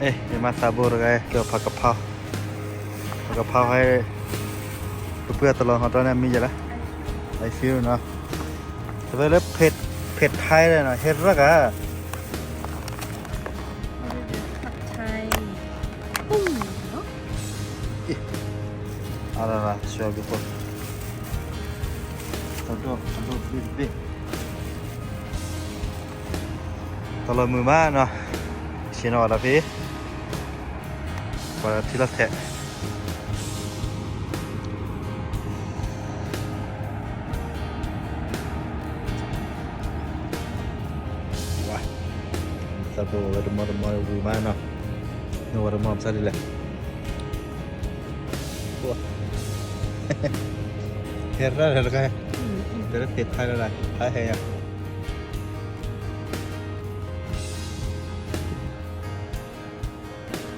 အ့ ယမၤသးဘိတဂၤ ကဲဖးကဖၣ် ဖးကဖၣ်ဟဲ ပပှၢ်တလီၤဟီၣ်တၢ်န့ၣ်မံၤယဲလၢ I feel နီၤ တဝဲလၢ ဖဲထါန့ၣ်နီၤ ဟဲရၢၣ်ဂၤ Thai. Boom. အါရၢၢ် ဆှၢဘၣ်ဖိ အဒိၣ် အဒိၣ်ဘ့ၣ်ဘ့ၣ် တလီၤမုာ်မးနီၤ ဆ့ၣ်နီၤဝဲဒၣ်ဖဲ ပှၤထံလီၤထဲး ဝါ သးပဝဲတမီတမီဝံၤမးနီၤ နဝဲတမီပစးဒ်လဲၣ် ဟဲရၢၣ်လၢတခါ တဲလၢဖဲထါလၢ ထါဟဲယၤ ဟဲ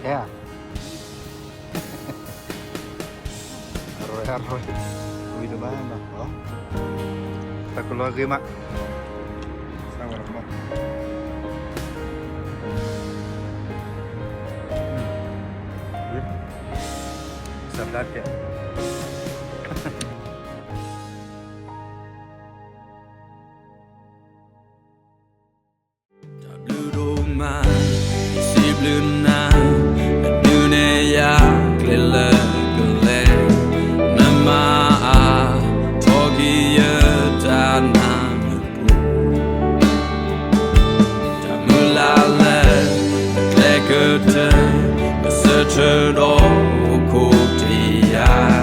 အရၢၢ် အရၢၢ် ဝံၤတဘၣ်နီၤ တၢ်ကလီၤဂ့ၤမး စၢ်ဝဲလီၤမး စၢ်ဘျါကဲး တၢ်ဘျုးဒိၣ်မး ယစံးဘျုးနၤ နဒုးနဲၣ်ယၤကျဲလၢကလဲၤ နမၤအါထီၣ်က့ၤယတၢ်နးနပူၤ တၢ်မုၢ်လၢ်လၢကျဲကတၢၢ် ကစၢၢ်ထၢဒီးအိၣ်ခိးတ့ၢ်ယၤ